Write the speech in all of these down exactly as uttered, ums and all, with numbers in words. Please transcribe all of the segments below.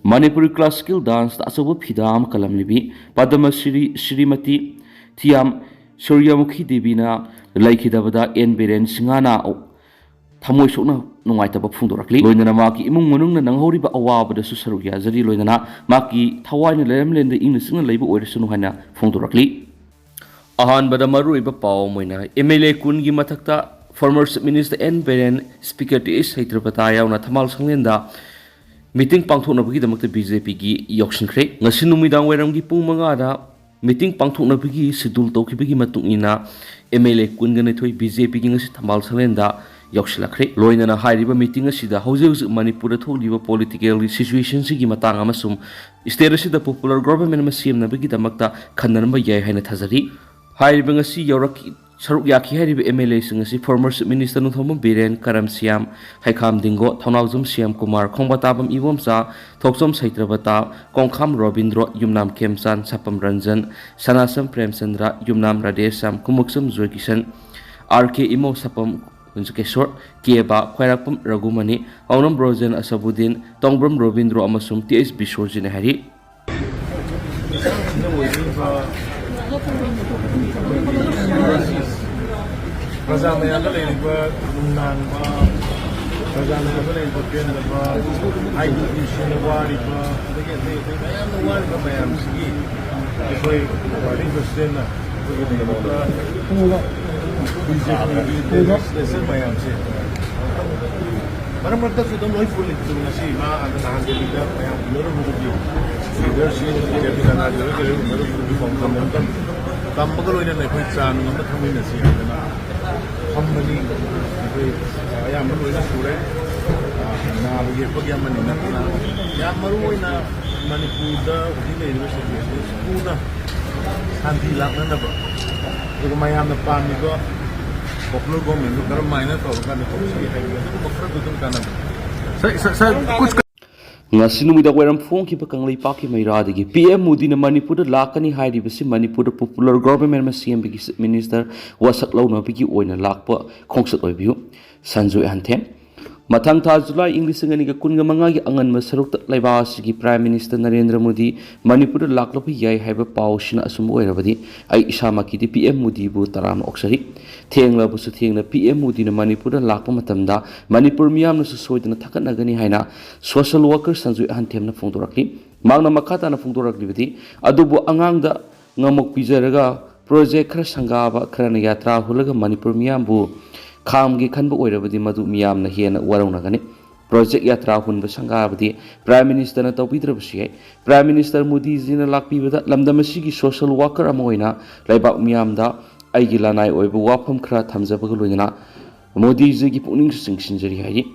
Manipuri classical danceꯇ ꯑꯆꯧꯕ ꯐꯤꯗꯥ ꯑꯃ ꯀꯜꯂꯝꯂꯤꯕꯤ ꯄꯗꯃ ꯁ꯭ꯔꯤ ꯁ꯭ꯔꯤꯃꯇꯤ ꯊꯤꯌꯥꯝ ꯁꯨꯔꯌꯃꯨꯈꯤ ꯗꯦꯕꯤꯅ ꯂꯩꯈꯤꯗꯕꯗ and Biren ꯁꯤꯡꯍꯅ ꯊꯃꯣꯏ ꯁꯣꯛꯅ ꯅꯨꯡꯉꯥꯏꯇꯕ ꯐꯣꯡꯗꯣꯔꯛꯂꯤ꯫ ꯂꯣꯏꯅꯅ ꯃꯍꯥꯛꯀꯤ ꯏꯃꯨꯡ ꯃꯅꯨꯡꯅ ꯅꯪꯍꯧꯔꯤꯕ ꯑꯋꯥꯕꯗꯁꯨ ꯁꯔꯨꯛ ꯌꯥꯖꯔꯤ꯫ ꯂꯣꯏꯅꯅ ꯃꯍꯥꯛꯀꯤ ꯊꯋꯥꯏꯅ ꯂꯩꯔꯝꯂꯦꯟꯗ ꯏꯪꯅ ꯆꯤꯛꯅ ꯂꯩꯕ ꯑꯣꯏꯔꯁꯅꯨ ꯍꯥꯏꯅ ꯐꯣꯡꯗꯣꯔꯛꯂꯤ꯫ ꯑꯍꯥꯟꯕꯗ ꯃꯔꯨꯑꯣꯏꯕ ꯄꯥꯎ ꯑꯃ ꯑꯣꯏꯅ ꯑꯦꯝ ꯑꯦꯜ ꯑꯦ ꯀꯨꯟꯒꯤ ꯃꯊꯛꯇ former Chief Minister N Biren, Speaker T H Satyabrata ꯌꯥꯎꯅ ꯊꯝꯕꯥꯜ ꯁꯪꯂꯦꯟꯗ meeting ꯄꯥꯡꯊꯣꯛꯅꯕꯒꯤꯗꯃꯛꯇ ꯕꯤ ꯖꯦ ꯄꯤꯒꯤ ꯌꯥꯎꯁꯤꯟꯈ꯭ꯔꯦ꯫ ꯉꯁꯤ ꯅꯨꯃꯤꯗꯥꯡ ꯋꯥꯏꯔꯝꯒꯤ ꯄꯨꯡ ꯃꯉꯥꯗ meeting ꯄꯥꯡꯊꯣꯛꯅꯕꯒꯤ schedule ꯇꯧꯈꯤꯕꯒꯤ ꯃꯇꯨꯡ ꯏꯟꯅ ꯑꯦꯝ ꯑꯦꯜ ꯑꯦ ꯀꯨꯟꯒ ꯅꯤꯊꯣꯏ ꯕꯤ ꯖꯦ ꯄꯤꯒꯤ ꯉꯁꯤ ꯊꯝꯕꯥꯜ ꯁꯪꯂꯦꯟꯗ ꯌꯥꯎꯁꯤꯜꯂꯛꯈ꯭ꯔꯦ꯫ ꯂꯣꯏꯅꯅ ꯍꯥꯏꯔꯤꯕ meeting ꯑꯁꯤꯗ ꯍꯧꯖꯤꯛ ꯍꯧꯖꯤꯛ ꯃꯅꯤꯄꯨꯔꯗ ꯊꯣꯛꯂꯤꯕ political situationꯁꯤꯒꯤ ꯃꯇꯥꯡ ꯑꯃꯁꯨꯡ state ꯑꯁꯤꯗ popular government ꯑꯃ ꯁꯦꯝꯅꯕꯒꯤꯗꯃꯛꯇ ꯈꯟꯅꯔꯝꯕ ꯌꯥꯏ ꯍꯥꯏꯅ ꯊꯥꯖꯔꯤ꯫ ꯍꯥꯏꯔꯤꯕ ꯉꯁꯤ ꯌꯥꯎꯔꯛꯈꯤ, ꯁꯔꯨꯛ ꯌꯥꯈꯤ ꯍꯥꯏꯔꯤꯕ ꯑꯦꯝ ꯑꯦꯜ ꯑꯦꯁꯤꯡ ꯑꯁꯤ former Chief Minister Nongthombam Biren, ꯀꯔꯝ ꯁ꯭ꯌꯥꯝ, ꯍꯩꯈꯥꯝ ꯗꯤꯡꯒꯣ, ꯊꯧꯅꯥꯎꯖꯝ ꯁ꯭ꯌꯥꯝ ꯀꯨꯃꯥꯔ, ꯈꯣꯡꯕꯥꯇꯥꯕꯝ ꯏꯕꯣꯝꯆꯥ, ꯊꯣꯛꯆꯣꯝ ꯁꯩꯇ꯭ꯔꯕꯇꯥ, ꯀꯣꯡꯈꯥꯝ ꯔꯣꯕꯤꯟꯗ꯭ꯔꯣ, ꯌꯨꯝꯅꯥꯝ ꯈꯦꯝꯆꯥꯟ, ꯁꯥꯄꯝ ꯔꯟꯖꯟ, ꯁꯅꯥꯁꯝ ꯄ꯭ꯔꯦꯝꯆꯟꯗ꯭ꯔ, ꯌꯨꯝꯅꯥꯝ ꯔꯥꯙꯦꯁ꯭ꯌꯥꯝ, ꯀꯨꯃꯛꯁꯝ ꯖꯣꯏꯀꯤꯁꯟ, ꯑꯥꯔ ꯀꯦ ꯏꯃꯧ, ꯁꯥꯄꯝ ꯀꯨꯟꯖꯀꯦꯁꯣꯔ, ꯀꯦꯕꯥ, ꯈ꯭ꯋꯥꯏꯔꯥꯛꯄꯝ ꯔꯘꯨꯃꯅꯤ, ꯑꯣꯅꯝ ꯕ꯭ꯔꯣꯖꯦꯟ ꯑꯁꯕꯨꯗꯤꯟ, ꯇꯣꯡꯕ꯭ꯔꯝ ꯔꯣꯕꯤꯟꯗ꯭ꯔꯣ ꯑꯃꯁꯨꯡ ꯇꯤ ꯑꯩꯆ ꯕꯤꯁ꯭ꯋꯔꯖꯤꯠꯅ ꯍꯥꯏꯔꯤ꯫ ꯁꯤꯗ ꯑꯣꯏꯕꯤꯔꯤꯕ ꯄ꯭ꯔꯖꯥ ꯃꯌꯥꯝꯗ ꯂꯩꯔꯤꯕ ꯅꯨꯡꯅꯥꯡꯕ, ꯄ꯭ꯔꯖꯥ ꯃꯌꯥꯝꯗ ꯂꯩꯔꯤꯕ ꯄꯦꯟꯗꯕ, ꯍꯥꯏꯗꯤ ꯅꯨꯡꯁꯤꯅ ꯋꯥꯔꯤꯕ, ꯑꯗꯒꯤ ꯑꯇꯩ ꯑꯇꯩ ꯃꯌꯥꯝꯅ ꯋꯥꯔꯤꯕ ꯃꯌꯥꯝꯁꯤꯒꯤ ꯑꯩꯈꯣꯏ party presidentꯅ ꯑꯩꯈꯣꯏꯒꯤ ꯂꯩꯔꯤꯕ ꯕꯤ ꯖꯦ ꯄꯤꯒꯤ legislation ꯃꯌꯥꯝꯁꯦ ꯃꯔꯛ ꯃꯔꯛꯇꯁꯨ ꯑꯗꯨꯝ ꯂꯣꯏ ꯄꯨꯜꯂꯤ꯫ ꯑꯗꯨ ꯉꯁꯤ ꯃꯥ ꯑꯥꯗ ꯅꯍꯥꯟ ꯗꯦꯜꯂꯤꯗ ꯃꯌꯥꯝ ꯎꯅꯔꯨꯕꯗꯨꯒꯤ leaderꯁꯤꯡ, ꯀꯦꯟꯗ꯭ꯔ ꯅꯥꯒꯤꯔ ꯀꯔꯤ ꯎꯅꯔꯨꯕꯗꯨꯒꯤ ꯄꯥꯎ ꯇꯝꯕ ꯃꯇꯝꯗ ꯇꯝꯕꯒ ꯂꯣꯏꯅꯅ ꯑꯩꯈꯣꯏ ꯆꯥ ꯅꯨꯡ ꯑꯃ ꯊꯛꯃꯤꯟꯅꯁꯤ ꯍꯥꯏꯗꯅ ꯐꯝꯕꯅꯤ꯫ ꯑꯩꯈꯣꯏ ꯑꯌꯥꯝꯕ ꯂꯣꯏꯅ ꯁꯨꯔꯦ꯫ ꯅꯥꯕ ꯌꯦꯛꯄꯒꯤ ꯑꯃꯅꯤ ꯅꯠꯇꯅ ꯌꯥꯝ ꯃꯔꯨ ꯑꯣꯏꯅ ꯃꯅꯤꯄꯨꯔꯗ ꯍꯧꯖꯤꯛ ꯂꯩꯔꯤꯕ situation ꯊꯨꯅ ꯁꯥꯟꯇꯤ ꯂꯥꯛꯅꯅꯕ, ꯑꯗꯨꯒ ꯃꯌꯥꯝꯅ ꯄꯥꯝꯃꯤꯕ popular governmentꯗꯨ ꯀꯔꯝ ꯍꯥꯏꯅ ꯇꯧꯔꯀꯥꯟꯗ ꯇꯧꯁꯤꯒꯦ ꯍꯥꯏꯕꯗꯣ ꯑꯗꯨꯒꯨꯝꯕ ꯈꯔꯗꯨ ꯑꯗꯨꯝ ꯀꯥꯟꯅꯕ꯫ ꯁꯥꯔ, ꯁꯥꯔ, ꯁꯥꯔ, ꯀꯨꯁ ꯉꯁꯤ ꯅꯨꯃꯤꯗꯥꯡ ꯋꯥꯏꯔꯝ ꯐꯣꯡꯈꯤꯕ ꯀꯪꯂꯩꯄꯥꯛꯀꯤ ꯃꯩꯔꯥꯗꯒꯤ ꯄꯤ ꯑꯦꯝ ꯃꯣꯗꯤꯅ ꯃꯅꯤꯄꯨꯔꯗ ꯂꯥꯛꯀꯅꯤ ꯍꯥꯏꯔꯤꯕꯁꯤ ꯃꯅꯤꯄꯨꯔꯗ popular government ꯑꯃ ꯁꯦꯝꯕꯒꯤ Chief Minister ꯋꯥꯁꯛ ꯂꯧꯅꯕꯒꯤ ꯑꯣꯏꯅ ꯂꯥꯛꯄ ꯈꯣꯡꯆꯠ ꯑꯣꯏꯕꯤꯌꯨ꯫ ꯁꯟꯖꯣꯏ ꯑꯍꯟꯊꯦꯝ꯫ ꯃꯊꯪ ꯊꯥ ꯖꯨꯂꯥꯏ ꯏꯪ ꯂꯤꯁꯤꯡ ꯑꯅꯤꯒ ꯀꯨꯟꯒ ꯃꯉꯥꯒꯤ ꯑꯉꯟꯕ ꯁꯔꯨꯛꯇ ꯂꯩꯕꯥꯛ ꯑꯁꯤꯒꯤ Prime Minister ꯅꯔꯦꯟꯗ꯭ꯔ ꯃꯣꯗꯤ ꯃꯅꯤꯄꯨꯔꯗ ꯂꯥꯛꯂꯛꯄ ꯌꯥꯏ ꯍꯥꯏꯕ ꯄꯥꯎꯁꯤꯅ ꯑꯆꯨꯝꯕ ꯑꯣꯏꯔꯕꯗꯤ, ꯑꯩ ꯏꯁꯥꯃꯛꯀꯤꯗꯤ P M ꯃꯣꯗꯤꯕꯨ ꯇꯔꯥꯝꯅ ꯑꯣꯛꯆꯔꯤ꯫ ꯊꯦꯡꯂꯕꯁꯨ ꯊꯦꯡꯅ P M ꯃꯣꯗꯤꯅ ꯃꯅꯤꯄꯨꯔꯗ ꯂꯥꯛꯄ ꯃꯇꯝꯗ ꯃꯅꯤꯄꯨꯔ ꯃꯤꯌꯥꯝꯅꯁꯨ ꯁꯣꯏꯗꯅ ꯊꯥꯒꯠꯅꯒꯅꯤ ꯍꯥꯏꯅ social worker ꯁꯟꯖꯣꯏ ꯑꯍꯟꯊꯦꯝꯅ ꯐꯣꯡꯗꯣꯔꯛꯂꯤ꯫ ꯃꯍꯥꯛꯅ ꯃꯈꯥ ꯇꯥꯅ ꯐꯣꯡꯗꯣꯔꯛꯂꯤꯕꯗꯤ, ꯑꯗꯨꯕꯨ ꯑꯉꯥꯡꯗ ꯉꯝꯃꯣꯛ ꯄꯤꯖꯔꯒ project ꯈꯔ ꯁꯪꯒꯥꯕ, ꯈꯔꯅ ꯌꯥꯇ꯭ꯔꯥ ꯍꯨꯜꯂꯒ ꯃꯅꯤꯄꯨꯔ ꯃꯤꯌꯥꯝꯕꯨ ꯈꯥꯝꯒꯦ ꯈꯟꯕ ꯑꯣꯏꯔꯕꯗꯤ ꯃꯗꯨ ꯃꯤꯌꯥꯝꯅ ꯍꯦꯟꯅ ꯋꯥꯔꯧꯅꯒꯅꯤ꯫ Project ꯌꯥꯇ꯭ꯔꯥ ꯍꯨꯟꯕ ꯁꯪꯒꯥꯕꯗꯤ Prime Ministerꯅ ꯇꯧꯕꯤꯗ꯭ꯔꯕꯁꯨ ꯌꯥꯏ꯫ Prime Minister ꯃꯣꯗꯤꯖꯤꯅ ꯂꯥꯛꯄꯤꯕꯗ ꯂꯝꯗꯝ ꯑꯁꯤꯒꯤ social worker ꯑꯃ ꯑꯣꯏꯅ ꯂꯩꯕꯥꯛ ꯃꯤꯌꯥꯝꯗ ꯑꯩꯒꯤ ꯂꯅꯥꯏ ꯑꯣꯏꯕ ꯋꯥꯐꯝ ꯈꯔ ꯊꯝꯖꯕꯒ ꯂꯣꯏꯅꯅ ꯃꯣꯗꯤꯖꯤꯒꯤ ꯄꯨꯛꯅꯤꯡꯁꯨ ꯆꯤꯡꯁꯤꯟꯖꯔꯤ ꯍꯥꯏꯔꯤ꯫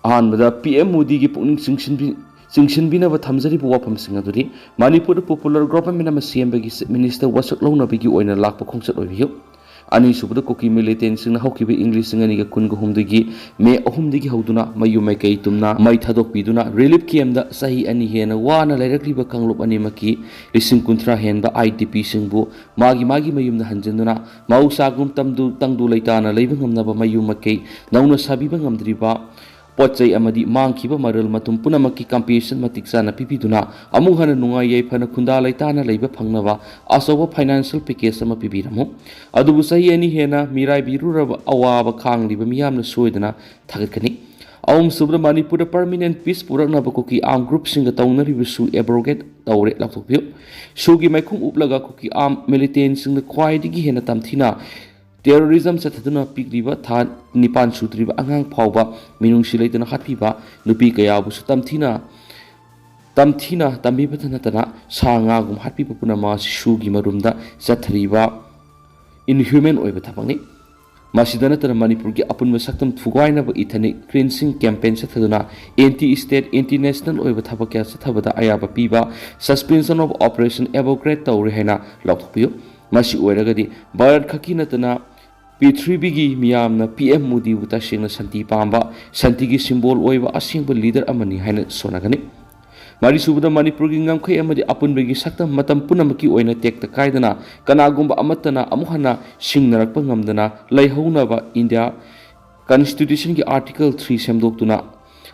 ꯑꯍꯥꯟꯕꯗ P M ꯃꯣꯗꯤꯒꯤ ꯄꯨꯛꯅꯤꯡ ꯆꯤꯡꯁꯤꯟꯕꯤ-, ꯆꯤꯡꯁꯤꯟꯕꯤꯅꯕ ꯊꯝꯖꯔꯤꯕ ꯋꯥꯐꯝꯁꯤꯡ ꯑꯗꯨꯗꯤ, ꯃꯅꯤꯄꯨꯔꯗ popular government ꯑꯃ ꯁꯦꯝꯕꯒꯤ Chief Minister ꯋꯥꯁꯛ ꯂꯧꯅꯕꯒꯤ ꯑꯣꯏꯅ ꯂꯥꯛꯄ ꯈꯣꯡꯆꯠ ꯑꯣꯏꯕꯤꯌꯨ꯫ ꯑꯅꯤꯁꯨꯕꯗ, ꯀꯨꯀꯤ militantꯁꯤꯡꯅ ꯍꯧꯈꯤꯕ ꯏꯪ ꯂꯤꯁꯤꯡ ꯑꯅꯤꯒ ꯀꯨꯟꯒ ꯍꯨꯝꯗꯣꯏꯒꯤ ꯃꯦ ꯑꯍꯨꯝꯗꯒꯤ ꯍꯧꯗꯨꯅ ꯃꯌꯨꯝ ꯃꯥꯏꯀꯩ ꯇꯨꯝꯅ ꯃꯩ ꯊꯥꯗꯣꯛꯄꯤꯗꯨꯅ relief campꯇ ꯆꯍꯤ ꯑꯅꯤ ꯍꯦꯟꯅ ꯋꯥꯅ ꯂꯩꯔꯛꯂꯤꯕ ꯀꯥꯡꯂꯨꯞ ꯑꯅꯤꯃꯛꯀꯤ ꯂꯤꯁꯤꯡ ꯀꯨꯟꯊ꯭ꯔꯥ ꯍꯦꯟꯕ IDPꯁꯤꯡꯕꯨ ꯃꯥꯒꯤ ꯃꯥꯒꯤ ꯃꯌꯨꯝꯗ ꯍꯟꯖꯤꯟꯗꯨꯅ ꯃꯍꯧꯁꯥꯒꯨꯝ ꯇꯝꯗꯨ, ꯇꯪꯗꯨ ꯂꯩꯇꯥꯅ ꯂꯩꯕ ꯉꯝꯅꯕ ꯃꯌꯨꯝ ꯃꯀꯩ ꯅꯧꯅ ꯁꯥꯕꯤꯕ ꯉꯝꯗ꯭ꯔꯤꯕ, ꯄꯣꯠ ꯆꯩ ꯑꯃꯗꯤ ꯃꯥꯡꯈꯤꯕ ꯃꯔꯜ ꯃꯊꯨꯝ ꯄꯨꯝꯅꯃꯛꯀꯤ compensation ꯃꯇꯤꯛ ꯆꯥꯅ ꯄꯤꯕꯤꯗꯨꯅ ꯑꯃꯨꯛ ꯍꯟꯅ ꯅꯨꯡꯉꯥꯏ ꯌꯥꯏꯐꯅ ꯈꯨꯟꯗꯥ ꯂꯩꯇꯥꯅ ꯂꯩꯕ ꯐꯪꯅꯕ ꯑꯆꯧꯕ financial package ꯑꯃ ꯄꯤꯕꯤꯔꯝꯃꯨ꯫ ꯑꯗꯨꯕꯨ ꯆꯍꯤ ꯑꯅꯤ ꯍꯦꯟꯅ ꯃꯤꯔꯥꯏꯕꯤꯔꯨꯔꯕ ꯑꯋꯥꯕ ꯈꯥꯡꯂꯤꯕ ꯃꯤꯌꯥꯝꯅ ꯁꯣꯏꯗꯅ ꯊꯥꯒꯠꯀꯅꯤ꯫ ꯑꯍꯨꯝꯁꯨꯕꯗ, ꯃꯅꯤꯄꯨꯔꯗ permanent peace ꯄꯨꯔꯛꯅꯕ ꯀꯨꯀꯤ armed groupꯁꯤꯡꯒ ꯇꯧꯅꯔꯤꯕꯁꯨ abrogate ꯇꯧꯔꯦ, ꯂꯥꯎꯊꯣꯛꯄꯤꯌꯨ꯫ ꯁꯨꯒꯤ ꯃꯥꯏꯈꯨꯝ ꯎꯞꯂꯒ ꯀꯨꯀꯤ armed militantꯁꯤꯡꯅ ꯈ꯭ꯋꯥꯏꯗꯒꯤ ꯍꯦꯟꯅ ꯇꯝꯊꯤꯅ terrorism ꯆꯠꯊꯗꯨꯅ ꯄꯤꯛꯂꯤꯕ ꯊꯥ ꯅꯤꯄꯥꯟ ꯁꯨꯗ꯭ꯔꯤꯕ ꯑꯉꯥꯡ ꯐꯥꯎꯕ ꯃꯤꯅꯨꯡꯁꯤ ꯂꯩꯇꯅ ꯍꯥꯠꯄꯤꯕ, ꯅꯨꯄꯤ ꯀꯌꯥꯕꯨꯁꯨ ꯇꯝꯊꯤꯅ, ꯇꯝꯊꯤꯅ ꯇꯝꯕꯤꯕꯇ ꯅꯠꯇꯅ ꯁꯥ ꯉꯥꯒꯨꯝ ꯍꯥꯠꯄꯤꯕ ꯄꯨꯝꯅꯃꯛ ꯑꯁꯤ ꯁꯨꯒꯤ ꯃꯔꯨꯝꯗ ꯆꯠꯊꯔꯤꯕ inhuman ꯑꯣꯏꯕ ꯊꯕꯛꯅꯤ꯫ ꯃꯁꯤꯗ ꯅꯠꯇꯅ ꯃꯅꯤꯄꯨꯔꯒꯤ ꯑꯄꯨꯟꯕ ꯁꯛꯇꯝ ꯊꯨꯒꯥꯏꯅꯕ ethnic cleansing campaign ꯆꯠꯊꯗꯨꯅ anti state, anti national ꯑꯣꯏꯕ ꯊꯕꯛ ꯀꯌꯥ ꯆꯠꯊꯕꯗ ꯑꯌꯥꯕ ꯄꯤꯕ suspension of operation abrogate ꯇꯧꯔꯦ ꯍꯥꯏꯅ ꯂꯥꯎꯊꯣꯛꯄꯤꯌꯨ꯫ ꯃꯁꯤ ꯑꯣꯏꯔꯒꯗꯤ ꯚꯥꯔꯠ ꯈꯛꯀꯤ ꯅꯠꯇꯅ ꯄ꯭ꯔꯤꯊꯤꯕꯤꯒꯤ ꯃꯤꯌꯥꯝꯅ P M ꯃꯣꯗꯤꯕꯨ ꯇꯁꯦꯡꯅ ꯁꯥꯟꯇꯤ ꯄꯥꯝꯕ, ꯁꯥꯟꯇꯤꯒꯤ symbol ꯑꯣꯏꯕ ꯑꯁꯦꯡꯕ leader ꯑꯃꯅꯤ ꯍꯥꯏꯅ ꯁꯣꯟꯅꯒꯅꯤ꯫ ꯃꯔꯤꯁꯨꯕꯗ, ꯃꯅꯤꯄꯨꯔꯒꯤ ꯉꯝꯈꯩ ꯑꯃꯗꯤ ꯑꯄꯨꯟꯕꯒꯤ ꯁꯛꯇꯝ ꯃꯇꯝ ꯄꯨꯝꯅꯃꯛꯀꯤ ꯑꯣꯏꯅ ꯇꯦꯛꯇ ꯀꯥꯏꯗꯅ ꯀꯅꯥꯒꯨꯝꯕ ꯑꯃꯠꯇꯅ ꯑꯃꯨꯛ ꯍꯟꯅ ꯁꯤꯡꯅꯔꯛꯄ ꯉꯝꯗꯅ ꯂꯩꯍꯧꯅꯕ ꯏꯟꯗꯤꯌꯥ Constitutionꯒꯤ Article three ꯁꯦꯝꯗꯣꯛꯇꯨꯅ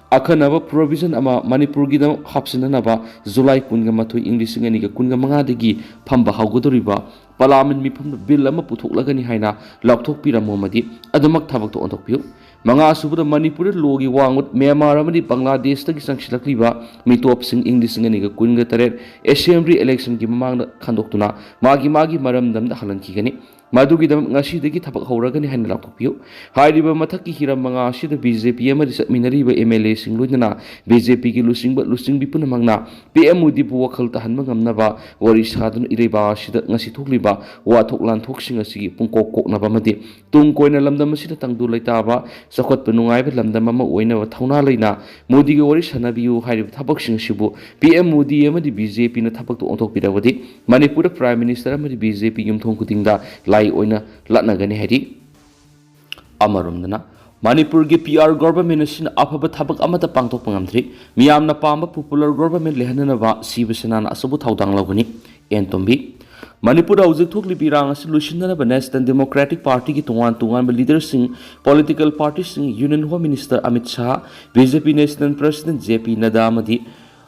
ꯑꯈꯟꯅꯕ provision ꯑꯃ ꯃꯅꯤꯄꯨꯔꯒꯤꯗꯃꯛ ꯍꯥꯞꯆꯤꯟꯅꯅꯕ ꯖꯨꯂꯥꯏ ꯀꯨꯟꯒ ꯃꯥꯊꯣꯏ, ꯏꯪ ꯂꯤꯁꯤꯡ ꯑꯅꯤꯒ ꯀꯨꯟꯒ ꯃꯉꯥꯗꯒꯤ ꯐꯝꯕ ꯍꯧꯒꯗꯧꯔꯤꯕ Parliament ꯃꯤꯐꯝꯗ bill ꯑꯃ ꯄꯨꯊꯣꯛꯂꯒꯅꯤ ꯍꯥꯏꯅ ꯂꯥꯎꯊꯣꯛꯄꯤꯔꯝꯃꯣ ꯑꯃꯗꯤ ꯑꯗꯨꯃꯛ ꯊꯕꯛꯇ ꯑꯣꯟꯊꯣꯛꯄꯤꯌꯨ꯫ ꯃꯉꯥ ꯁꯨꯕꯗ, ꯃꯅꯤꯄꯨꯔꯗ ꯂꯣꯒꯤ ꯋꯥꯡꯃꯠ ꯃ꯭ꯌꯥꯟꯃꯥꯔ ꯑꯃꯗꯤ ꯕꯪꯒ꯭ꯂꯥꯗꯦꯁꯇꯒꯤ ꯆꯪꯁꯤꯜꯂꯛꯂꯤꯕ ꯃꯤꯇꯣꯞꯁꯤꯡ ꯏꯪ ꯂꯤꯁꯤꯡ ꯑꯅꯤꯒ ꯀꯨꯟꯒ ꯇꯔꯦꯠ assembly electionꯒꯤ ꯃꯃꯥꯡꯗ ꯈꯟꯗꯣꯛꯇꯨꯅ ꯃꯥꯒꯤ ꯃꯥꯒꯤ ꯃꯔꯝꯗꯝꯗ ꯍꯜꯍꯟꯈꯤꯒꯅꯤ꯫ ꯃꯗꯨꯒꯤꯗꯃꯛ ꯉꯁꯤꯗꯒꯤ ꯊꯕꯛ ꯍꯧꯔꯒꯅꯤ ꯍꯥꯏꯅ ꯂꯥꯎꯊꯣꯛꯄꯤꯌꯨ꯫ ꯍꯥꯏꯔꯤꯕ ꯃꯊꯛꯀꯤ ꯍꯤꯔꯝ ꯃꯉꯥ ꯑꯁꯤꯗ BJP ꯑꯃꯗꯤ ꯆꯠꯃꯤꯟꯅꯔꯤꯕ MLAꯁꯤꯡ, ꯂꯣꯏꯅꯅ BJPꯒꯤ ꯂꯨꯆꯤꯡꯕ ꯂꯨꯆꯤꯡꯕꯤ ꯄꯨꯝꯅꯃꯛꯅ PM ꯃꯣꯗꯤꯕꯨ ꯋꯥꯈꯜ ꯇꯥꯍꯟꯕ ꯉꯝꯅꯕ ꯋꯥꯔꯤ ꯁꯥꯗꯨꯅ ꯏꯔꯩꯕꯥꯛ ꯑꯁꯤꯗ ꯉꯁꯤ ꯊꯣꯛꯂꯤꯕ ꯋꯥꯊꯣꯛ ꯂꯥꯟꯊꯣꯛꯁꯤꯡ ꯑꯁꯤꯒꯤ ꯄꯨꯡꯀꯣꯛ ꯀꯣꯛꯅꯕ ꯑꯃꯗꯤ ꯇꯨꯡ ꯀꯣꯏꯅ ꯂꯝꯗꯝ ꯑꯁꯤꯗ ꯇꯪꯗꯨ ꯂꯩꯇꯥꯕ, ꯆꯥꯎꯈꯠꯄ ꯅꯨꯡꯉꯥꯏꯕ ꯂꯝꯗꯝ ꯑꯃ ꯑꯣꯏꯅꯕ ꯊꯧꯅꯥ ꯂꯩꯅ ꯃꯣꯗꯤꯒ ꯋꯥꯔꯤ ꯁꯥꯟꯅꯕꯤꯌꯨ ꯍꯥꯏꯔꯤꯕ ꯊꯕꯛꯁꯤꯡ ꯑꯁꯤꯕꯨ PM ꯃꯣꯗꯤ ꯑꯃꯗꯤ BJPꯅ ꯊꯕꯛꯇ ꯑꯣꯟꯊꯣꯛꯄꯤꯔꯕꯗꯤ ꯃꯅꯤꯄꯨꯔꯗ Prime Minister ꯑꯃꯗꯤ BJP ꯌꯨꯝꯊꯣꯡ ꯈꯨꯗꯤꯡꯗ ꯂꯥꯏ ꯑꯣꯏꯅ ꯂꯥꯠꯅꯒꯅꯤ ꯍꯥꯏꯔꯤ꯫ ꯑꯃꯔꯣꯝꯗꯅ, ꯃꯅꯤꯄꯨꯔꯒꯤ PR government ꯑꯁꯤꯅ ꯑꯐꯕ ꯊꯕꯛ ꯑꯃꯠꯇ ꯄꯥꯡꯊꯣꯛꯄ ꯉꯝꯗ꯭ꯔꯤ꯫ ꯃꯤꯌꯥꯝꯅ ꯄꯥꯝꯕ popular government ꯂꯩꯍꯟꯅꯅꯕ ꯁꯤꯕ ꯁꯦꯅꯥꯅ ꯑꯆꯧꯕ ꯊꯧꯗꯥꯡ ꯂꯧꯒꯅꯤ꯫ ꯑꯦꯟ ꯇꯣꯝꯕꯤ꯫ ꯃꯅꯤꯄꯨꯔꯗ ꯍꯧꯖꯤꯛ ꯊꯣꯛꯂꯤꯕ ꯏꯔꯥꯡ ꯑꯁꯤ ꯂꯣꯏꯁꯤꯟꯅꯅꯕ National Democratic Partyꯒꯤ ꯇꯣꯉꯥꯟ ꯇꯣꯉꯥꯟꯕ leaderꯁꯤꯡ, political partyꯁꯤꯡ, Union Home Minister Amit Shah, BJP National President JP ꯅꯗꯥ ꯑꯃꯗꯤ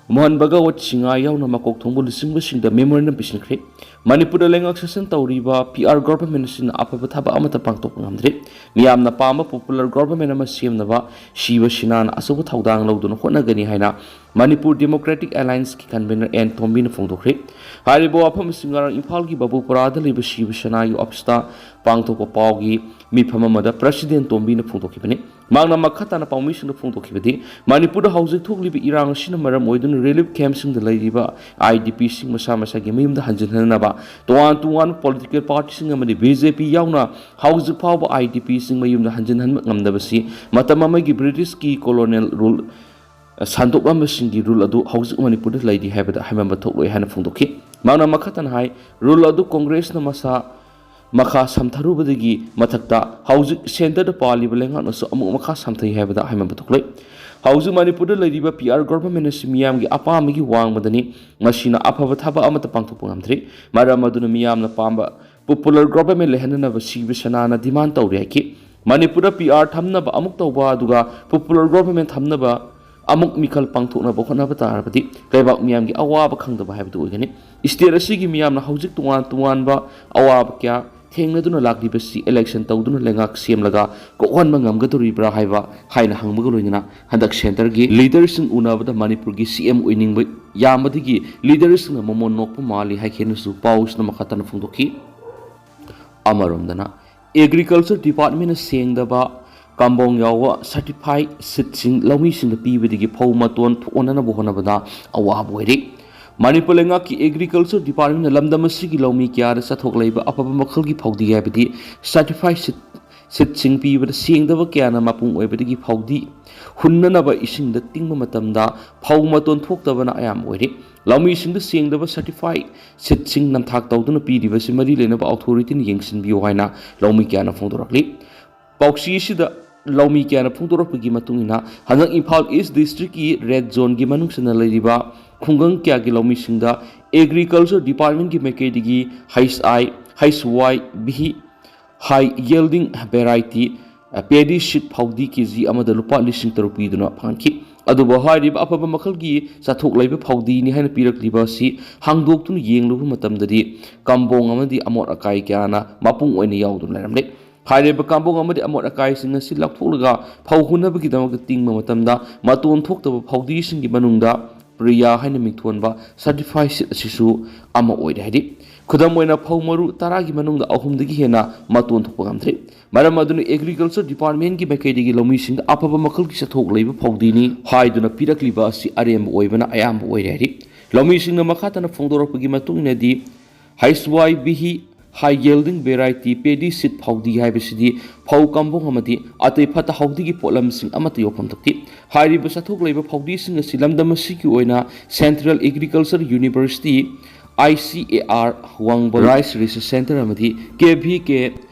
ꯃꯣꯍꯟ ꯚꯒꯋꯠ ꯁꯤꯡꯍ ꯌꯥꯎꯅ ꯃꯀꯣꯛ ꯊꯣꯡꯕ ꯂꯨꯆꯤꯡꯕꯁꯤꯡꯗ memorandum ꯄꯤꯁꯤꯟꯈ꯭ꯔꯦ꯫ ꯃꯅꯤꯄꯨꯔꯗ ꯂꯩꯉꯥꯛ ꯁꯥꯁꯟ ꯇꯧꯔꯤꯕ PR government ꯑꯁꯤꯅ ꯑꯐꯕ ꯊꯕꯛ ꯑꯃꯠꯇ ꯄꯥꯡꯊꯣꯛꯄ ꯉꯝꯗ꯭ꯔꯤ꯫ ꯃꯤꯌꯥꯝꯅ ꯄꯥꯝꯕ popular government ꯑꯃ ꯁꯦꯝꯅꯕ ꯁꯤꯕ ꯁꯦꯅꯥꯅ ꯑꯆꯧꯕ ꯊꯧꯗꯥꯡ ꯂꯧꯗꯨꯅ ꯍꯣꯠꯅꯒꯅꯤ ꯍꯥꯏꯅ Manipur Democratic Allianceꯀꯤ convener ꯑꯦꯟ ꯇꯣꯝꯕꯤꯅ ꯐꯣꯡꯗꯣꯛꯈ꯭ꯔꯦ꯫ ꯍꯥꯏꯔꯤꯕ ꯋꯥꯐꯝ ꯑꯁꯤ ꯉꯔꯥꯡ ꯏꯝꯐꯥꯜꯒꯤ ꯕꯥꯕꯨꯄꯨꯔꯥꯗ ꯂꯩꯕ ꯁꯤꯕ ꯁꯦꯅꯥꯒꯤ officeꯇ ꯄꯥꯡꯊꯣꯛꯄ ꯄꯥꯎꯒꯤ ꯃꯤꯐꯝ ꯑꯃꯗ President ꯇꯣꯝꯕꯤꯅ ꯐꯣꯡꯗꯣꯛꯈꯤꯕꯅꯤ꯫ ꯃꯍꯥꯛꯅ ꯃꯈꯥ ꯇꯥꯅ ꯄꯥꯎꯃꯤꯁꯤꯡꯗ ꯐꯣꯡꯗꯣꯛꯈꯤꯕꯗꯤ, ꯃꯅꯤꯄꯨꯔꯗ ꯍꯧꯖꯤꯛ ꯊꯣꯛꯂꯤꯕ ꯏꯔꯥꯡ ꯑꯁꯤꯅ ꯃꯔꯝ ꯑꯣꯏꯗꯨꯅ relief campꯁꯤꯡꯗ ꯂꯩꯔꯤꯕ IDPꯁꯤꯡ ꯃꯁꯥ ꯃꯁꯥꯒꯤ ꯃꯌꯨꯝꯗ ꯍꯟꯖꯤꯟꯍꯟꯅꯕ ꯇꯣꯉꯥꯟ ꯇꯣꯉꯥꯟꯕ political partyꯁꯤꯡ ꯑꯃꯗꯤ BJP ꯌꯥꯎꯅ ꯍꯧꯖꯤꯛ ꯐꯥꯎꯕ IDPꯁꯤꯡ ꯃꯌꯨꯝꯗ ꯍꯟꯖꯤꯟꯍꯟꯕ ꯉꯝꯗꯕꯁꯤ ꯃꯇꯝ ꯑꯃꯒꯤ Britishꯀꯤ colonial rule ꯁꯟꯗꯣꯛꯂꯝꯕꯁꯤꯡꯒꯤ rule ꯑꯗꯨ ꯍꯧꯖꯤꯛ ꯃꯅꯤꯄꯨꯔꯗ ꯂꯩꯔꯤ ꯍꯥꯏꯕꯗ ꯍꯥꯏꯃꯟꯕ ꯊꯣꯛꯂꯣꯏ ꯍꯥꯏꯅ ꯐꯣꯡꯗꯣꯛꯈꯤ꯫ ꯃꯍꯥꯛꯅ ꯃꯈꯥ ꯇꯥꯅ ꯍꯥꯏ, rule ꯑꯗꯨ Congressꯅ ꯃꯁꯥ ꯃꯈꯥ ꯁꯝꯊꯔꯨꯕꯗꯒꯤ ꯃꯊꯛꯇ ꯍꯧꯖꯤꯛ centreꯗ ꯄꯥꯜꯂꯤꯕ ꯂꯩꯉꯥꯛꯅꯁꯨ ꯑꯃꯨꯛ ꯃꯈꯥ ꯁꯝꯊꯩ ꯍꯥꯏꯕꯗ ꯍꯥꯏꯃꯟꯕ ꯊꯣꯛꯂꯣꯏ꯫ ꯍꯧꯖꯤꯛ ꯃꯅꯤꯄꯨꯔꯗ ꯂꯩꯔꯤꯕ PR government ꯑꯁꯤ ꯃꯤꯌꯥꯝꯒꯤ ꯑꯄꯥꯝꯕꯒꯤ ꯋꯥꯡꯃꯗꯅꯤ꯫ ꯃꯁꯤꯅ ꯑꯐꯕ ꯊꯕꯛ ꯑꯃꯠꯇ ꯄꯥꯡꯊꯣꯛꯄ ꯉꯝꯗ꯭ꯔꯤ꯫ ꯃꯔꯝ ꯑꯗꯨꯅ ꯃꯤꯌꯥꯝꯅ ꯄꯥꯝꯕ popular government ꯂꯩꯍꯟꯅꯅꯕ ꯁꯤꯕ ꯁꯦꯅꯥꯅ demand ꯇꯧꯔꯤ ꯍꯥꯏꯈꯤ꯫ ꯃꯅꯤꯄꯨꯔꯗ ꯄꯤ ꯑꯥꯔ ꯊꯝꯅꯕ ꯑꯃꯨꯛ ꯇꯧꯕ, ꯑꯗꯨꯒ ꯄꯣꯄꯨꯂꯔ ꯒꯣꯚꯔꯟꯃꯦꯟ ꯊꯝꯅꯕ ꯑꯃꯨꯛ ꯃꯤꯈꯜ ꯄꯥꯡꯊꯣꯛꯅꯕ ꯍꯣꯠꯅꯕ ꯇꯥꯔꯕꯗꯤ ꯂꯩꯕꯥꯛ ꯃꯤꯌꯥꯝꯒꯤ ꯑꯋꯥꯕ ꯈꯪꯗꯕ ꯍꯥꯏꯕꯗꯨ ꯑꯣꯏꯒꯅꯤ꯫ ꯁ꯭ꯇꯦꯠ ꯑꯁꯤꯒꯤ ꯃꯤꯌꯥꯝꯅ ꯍꯧꯖꯤꯛ ꯇꯣꯉꯥꯟ ꯇꯣꯉꯥꯟꯕ ꯑꯋꯥꯕ ꯀꯌꯥ ꯊꯦꯡꯅꯗꯨꯅ ꯂꯥꯛꯂꯤꯕꯁꯤ ꯏꯂꯦꯛꯁꯟ ꯇꯧꯗꯨꯅ ꯂꯩꯉꯥꯛ ꯁꯦꯝꯂꯒ ꯀꯣꯛꯍꯟꯕ ꯉꯝꯒꯗꯧꯔꯤꯕ꯭ꯔꯥ ꯍꯥꯏꯕ ꯍꯥꯏꯅ ꯍꯪꯕꯒ ꯂꯣꯏꯅꯅ ꯍꯟꯗꯛ ꯁꯦꯟꯇꯔꯒꯤ ꯂꯤꯗꯔꯁꯤꯡ ꯎꯅꯕꯗ ꯃꯅꯤꯄꯨꯔꯒꯤ ꯁꯤ ꯑꯦꯝ ꯑꯣꯏꯅꯤꯡꯕ ꯌꯥꯝꯕꯗꯒꯤ ꯂꯤꯗꯔꯁꯤꯡꯅ ꯃꯃꯣꯟ ꯅꯣꯛꯄ ꯃꯥꯜꯂꯤ ꯍꯥꯏꯈꯤꯅꯁꯨ ꯄꯥꯎꯁꯤꯅ ꯃꯈꯥ ꯇꯥꯅ ꯐꯣꯡꯗꯣꯛꯈꯤ꯫ ꯑꯃꯔꯣꯝꯗꯅ ꯑꯦꯒ꯭ꯔꯤꯀꯜꯆꯔ ꯗꯤꯄꯥꯔꯠꯃꯦꯟꯅ ꯁꯦꯡꯗꯕ ꯀꯝꯕꯣꯡ ꯌꯥꯎꯕ ꯁꯔꯇꯤꯐꯥꯏ ꯁꯤꯠꯁꯤꯡ ꯂꯧꯃꯤꯁꯤꯡꯗ ꯄꯤꯕꯗꯒꯤ ꯐꯧ ꯃꯇꯣꯟ ꯊꯣꯛꯍꯟꯅꯕ ꯍꯣꯠꯅꯕꯗ ꯑꯋꯥꯕ ꯑꯣꯏꯔꯤ꯫ ꯃꯅꯤꯄꯨꯔ ꯂꯩꯉꯥꯛꯀꯤ ꯑꯦꯒ꯭ꯔꯤꯀꯜꯆꯔ ꯗꯤꯄꯥꯔꯠꯃꯦꯟꯅ ꯂꯝꯗꯝ ꯑꯁꯤꯒꯤ ꯂꯧꯃꯤ ꯀꯌꯥꯗ ꯆꯠꯊꯣꯛ ꯂꯩꯕ ꯑꯐꯕ ꯃꯈꯜꯒꯤ ꯐꯧꯗꯤ ꯍꯥꯏꯕꯗꯤ ꯁꯔꯇꯤꯐꯥꯏ ꯁꯤꯠ ꯁꯤꯠꯁꯤꯡ ꯄꯤꯕꯗ ꯁꯦꯡꯗꯕ ꯀꯌꯥꯅ ꯃꯄꯨꯡ ꯑꯣꯏꯕꯗꯒꯤ ꯐꯧꯗꯤ ꯍꯨꯟꯅꯅꯕ ꯏꯁꯤꯡꯗ ꯇꯤꯡꯕ ꯃꯇꯝꯗ ꯐꯧ ꯃꯇꯣꯟ ꯊꯣꯛꯇꯕꯅ ꯑꯌꯥꯝꯕ ꯑꯣꯏꯔꯤ꯫ ꯂꯧꯃꯤꯁꯤꯡꯗ ꯁꯦꯡꯗꯕ ꯁꯔꯇꯤꯐꯥꯏ ꯁꯤꯠꯁꯤꯡ ꯅꯝꯊꯥꯛ ꯇꯧꯗꯨꯅ ꯄꯤꯔꯤꯕꯁꯤ ꯃꯔꯤ ꯂꯩꯅꯕ ꯑꯣꯊꯣꯔꯤꯇꯤꯅ ꯌꯦꯡꯁꯤꯟꯕꯤꯌꯨ ꯍꯥꯏꯅ ꯂꯧꯃꯤ ꯀꯌꯥꯅ ꯐꯣꯡꯗꯣꯔꯛꯂꯤ꯫ ꯄꯥꯎꯆꯦ ꯑꯁꯤꯗ ꯂꯧꯃꯤ ꯀꯌꯥꯅ ꯐꯣꯡꯗꯣꯔꯛꯄꯒꯤ ꯃꯇꯨꯡ ꯏꯟꯅ ꯍꯟꯗꯛ ꯏꯝꯐꯥꯜ ꯏꯁ ꯗꯤꯁꯇ꯭ꯔꯤꯛꯀꯤ ꯔꯦꯗ ꯖꯣꯟꯒꯤ ꯃꯅꯨꯡ ꯆꯟꯅ ꯂꯩꯔꯤꯕ ꯈꯨꯡꯒꯪ ꯀꯌꯥꯒꯤ ꯂꯧꯃꯤꯁꯤꯡꯗ ꯑꯦꯒ꯭ꯔꯤꯀꯜꯆꯔ ꯗꯤꯄꯥꯔꯠꯃꯦꯟꯒꯤ ꯃꯥꯏꯀꯩꯗꯒꯤ ꯍꯩꯁ ꯑꯥꯏ ꯍꯩꯁ ꯋꯥꯏ ꯚꯤ ꯍꯥꯏ ꯌꯦꯜꯗꯤꯡ ꯚꯦꯔꯥꯏꯇꯤ ꯄꯦꯗꯤ ꯁꯤꯠ ꯐꯧꯗꯤ ꯀꯦ ꯖꯤ ꯑꯃꯗ ꯂꯨꯄꯥ ꯂꯤꯁꯤꯡ ꯇꯔꯨꯛ ꯄꯤꯗꯨꯅ ꯐꯪꯍꯟꯈꯤ꯫ ꯑꯗꯨꯕꯨ ꯍꯥꯏꯔꯤꯕ ꯑꯐꯕ ꯃꯈꯜꯒꯤ ꯆꯥꯊꯣꯛ ꯂꯩꯕ ꯐꯧꯗꯤꯅꯤ ꯍꯥꯏꯅ ꯄꯤꯔꯛꯂꯤꯕ ꯑꯁꯤ ꯍꯥꯡꯗꯣꯛꯇꯨꯅ ꯌꯦꯡꯂꯨꯕ ꯃꯇꯝꯗꯗꯤ ꯀꯝꯕꯣꯡ ꯑꯃꯗꯤ ꯑꯃꯣꯠ ꯑꯀꯥꯏ ꯀꯌꯥꯅ ꯃꯄꯨꯡ ꯑꯣꯏꯅ ꯌꯥꯎꯗꯨꯅ ꯂꯩꯔꯝꯂꯦ꯫ ꯍꯥꯏꯔꯤꯕ ꯀꯥꯡꯕꯨ ꯑꯃꯗꯤ ꯑꯃꯣꯠ ꯑꯀꯥꯏꯁꯤꯡ ꯑꯁꯤ ꯂꯧꯊꯣꯛꯂꯒ ꯐꯧ ꯍꯨꯟꯅꯕꯒꯤꯗꯃꯛꯇ ꯇꯤꯡꯕ ꯃꯇꯝꯗ ꯃꯇꯣꯟ ꯊꯣꯛꯇꯕ ꯐꯧꯗꯤꯁꯤꯡꯒꯤ ꯃꯅꯨꯡꯗ ꯄ꯭ꯔꯤꯌꯥ ꯍꯥꯏꯅ ꯃꯤꯡꯊꯣꯟꯕ ꯁꯔꯇꯤꯐꯥꯏ ꯁꯤꯠ ꯑꯁꯤꯁꯨ ꯑꯃ ꯑꯣꯏꯔꯦ ꯍꯥꯏꯔꯤ꯫ ꯈꯨꯗꯝ ꯑꯣꯏꯅ ꯐꯧ ꯃꯔꯨ ꯇꯔꯥꯒꯤ ꯃꯅꯨꯡꯗ ꯑꯍꯨꯝꯗꯒꯤ ꯍꯦꯟꯅ ꯃꯇꯣꯟ ꯊꯣꯛꯄ ꯉꯝꯗ꯭ꯔꯤ꯫ ꯃꯔꯝ ꯑꯗꯨꯅ ꯑꯦꯒ꯭ꯔꯤꯀꯜꯆꯔ ꯗꯤꯄꯥꯔꯠꯃꯦꯟꯒꯤ ꯃꯥꯏꯀꯩꯗꯒꯤ ꯂꯧꯃꯤꯁꯤꯡꯗ ꯑꯐꯕ ꯃꯈꯜꯒꯤ ꯆꯥꯊꯣꯛ ꯂꯩꯕ ꯐꯧꯗꯤꯅꯤ ꯍꯥꯏꯗꯨꯅ ꯄꯤꯔꯛꯂꯤꯕ ꯑꯁꯤ ꯑꯔꯦꯝꯕ ꯑꯣꯏꯕꯅ ꯑꯌꯥꯝꯕ ꯑꯣꯏꯔꯦ ꯍꯥꯏꯔꯤ꯫ ꯂꯧꯃꯤꯁꯤꯡꯅ ꯃꯈꯥ ꯇꯥꯅ ꯐꯣꯡꯗꯣꯔꯛꯄꯒꯤ ꯃꯇꯨꯡ ꯏꯟꯅꯗꯤ ꯍꯩꯁ ꯋꯥꯏ ꯚꯤ ꯍꯥꯏ ꯌꯦꯜꯗꯤꯡ ꯚꯦꯔꯥꯏꯇꯤ ꯄꯦꯗꯤ ꯁꯤꯠ ꯐꯧꯗꯤ ꯍꯥꯏꯕꯁꯤꯗꯤ ꯐꯧ ꯀꯝꯕꯣꯡ ꯑꯃꯗꯤ ꯑꯇꯩ ꯐꯠꯇ ꯍꯥꯎꯗꯤꯒꯤ ꯄꯣꯠꯂꯝꯁꯤꯡ ꯑꯃꯠꯇ ꯌꯣꯛꯐꯝ ꯊꯣꯛꯇꯦ꯫ ꯍꯥꯏꯔꯤꯕ ꯆꯥꯊꯣꯛ ꯂꯩꯕ ꯐꯧꯗꯤꯁꯤꯡ ꯑꯁꯤ ꯂꯝꯗꯝ ꯑꯁꯤꯒꯤ ꯑꯣꯏꯅ central agriculture university, I C A R, ꯋꯥꯡꯕ ꯔꯥꯏꯁ ꯔꯤꯁꯔꯁ ꯁꯦꯟꯇꯔ ꯑꯃꯗꯤ ꯀꯦ ꯚꯤ ꯀꯦ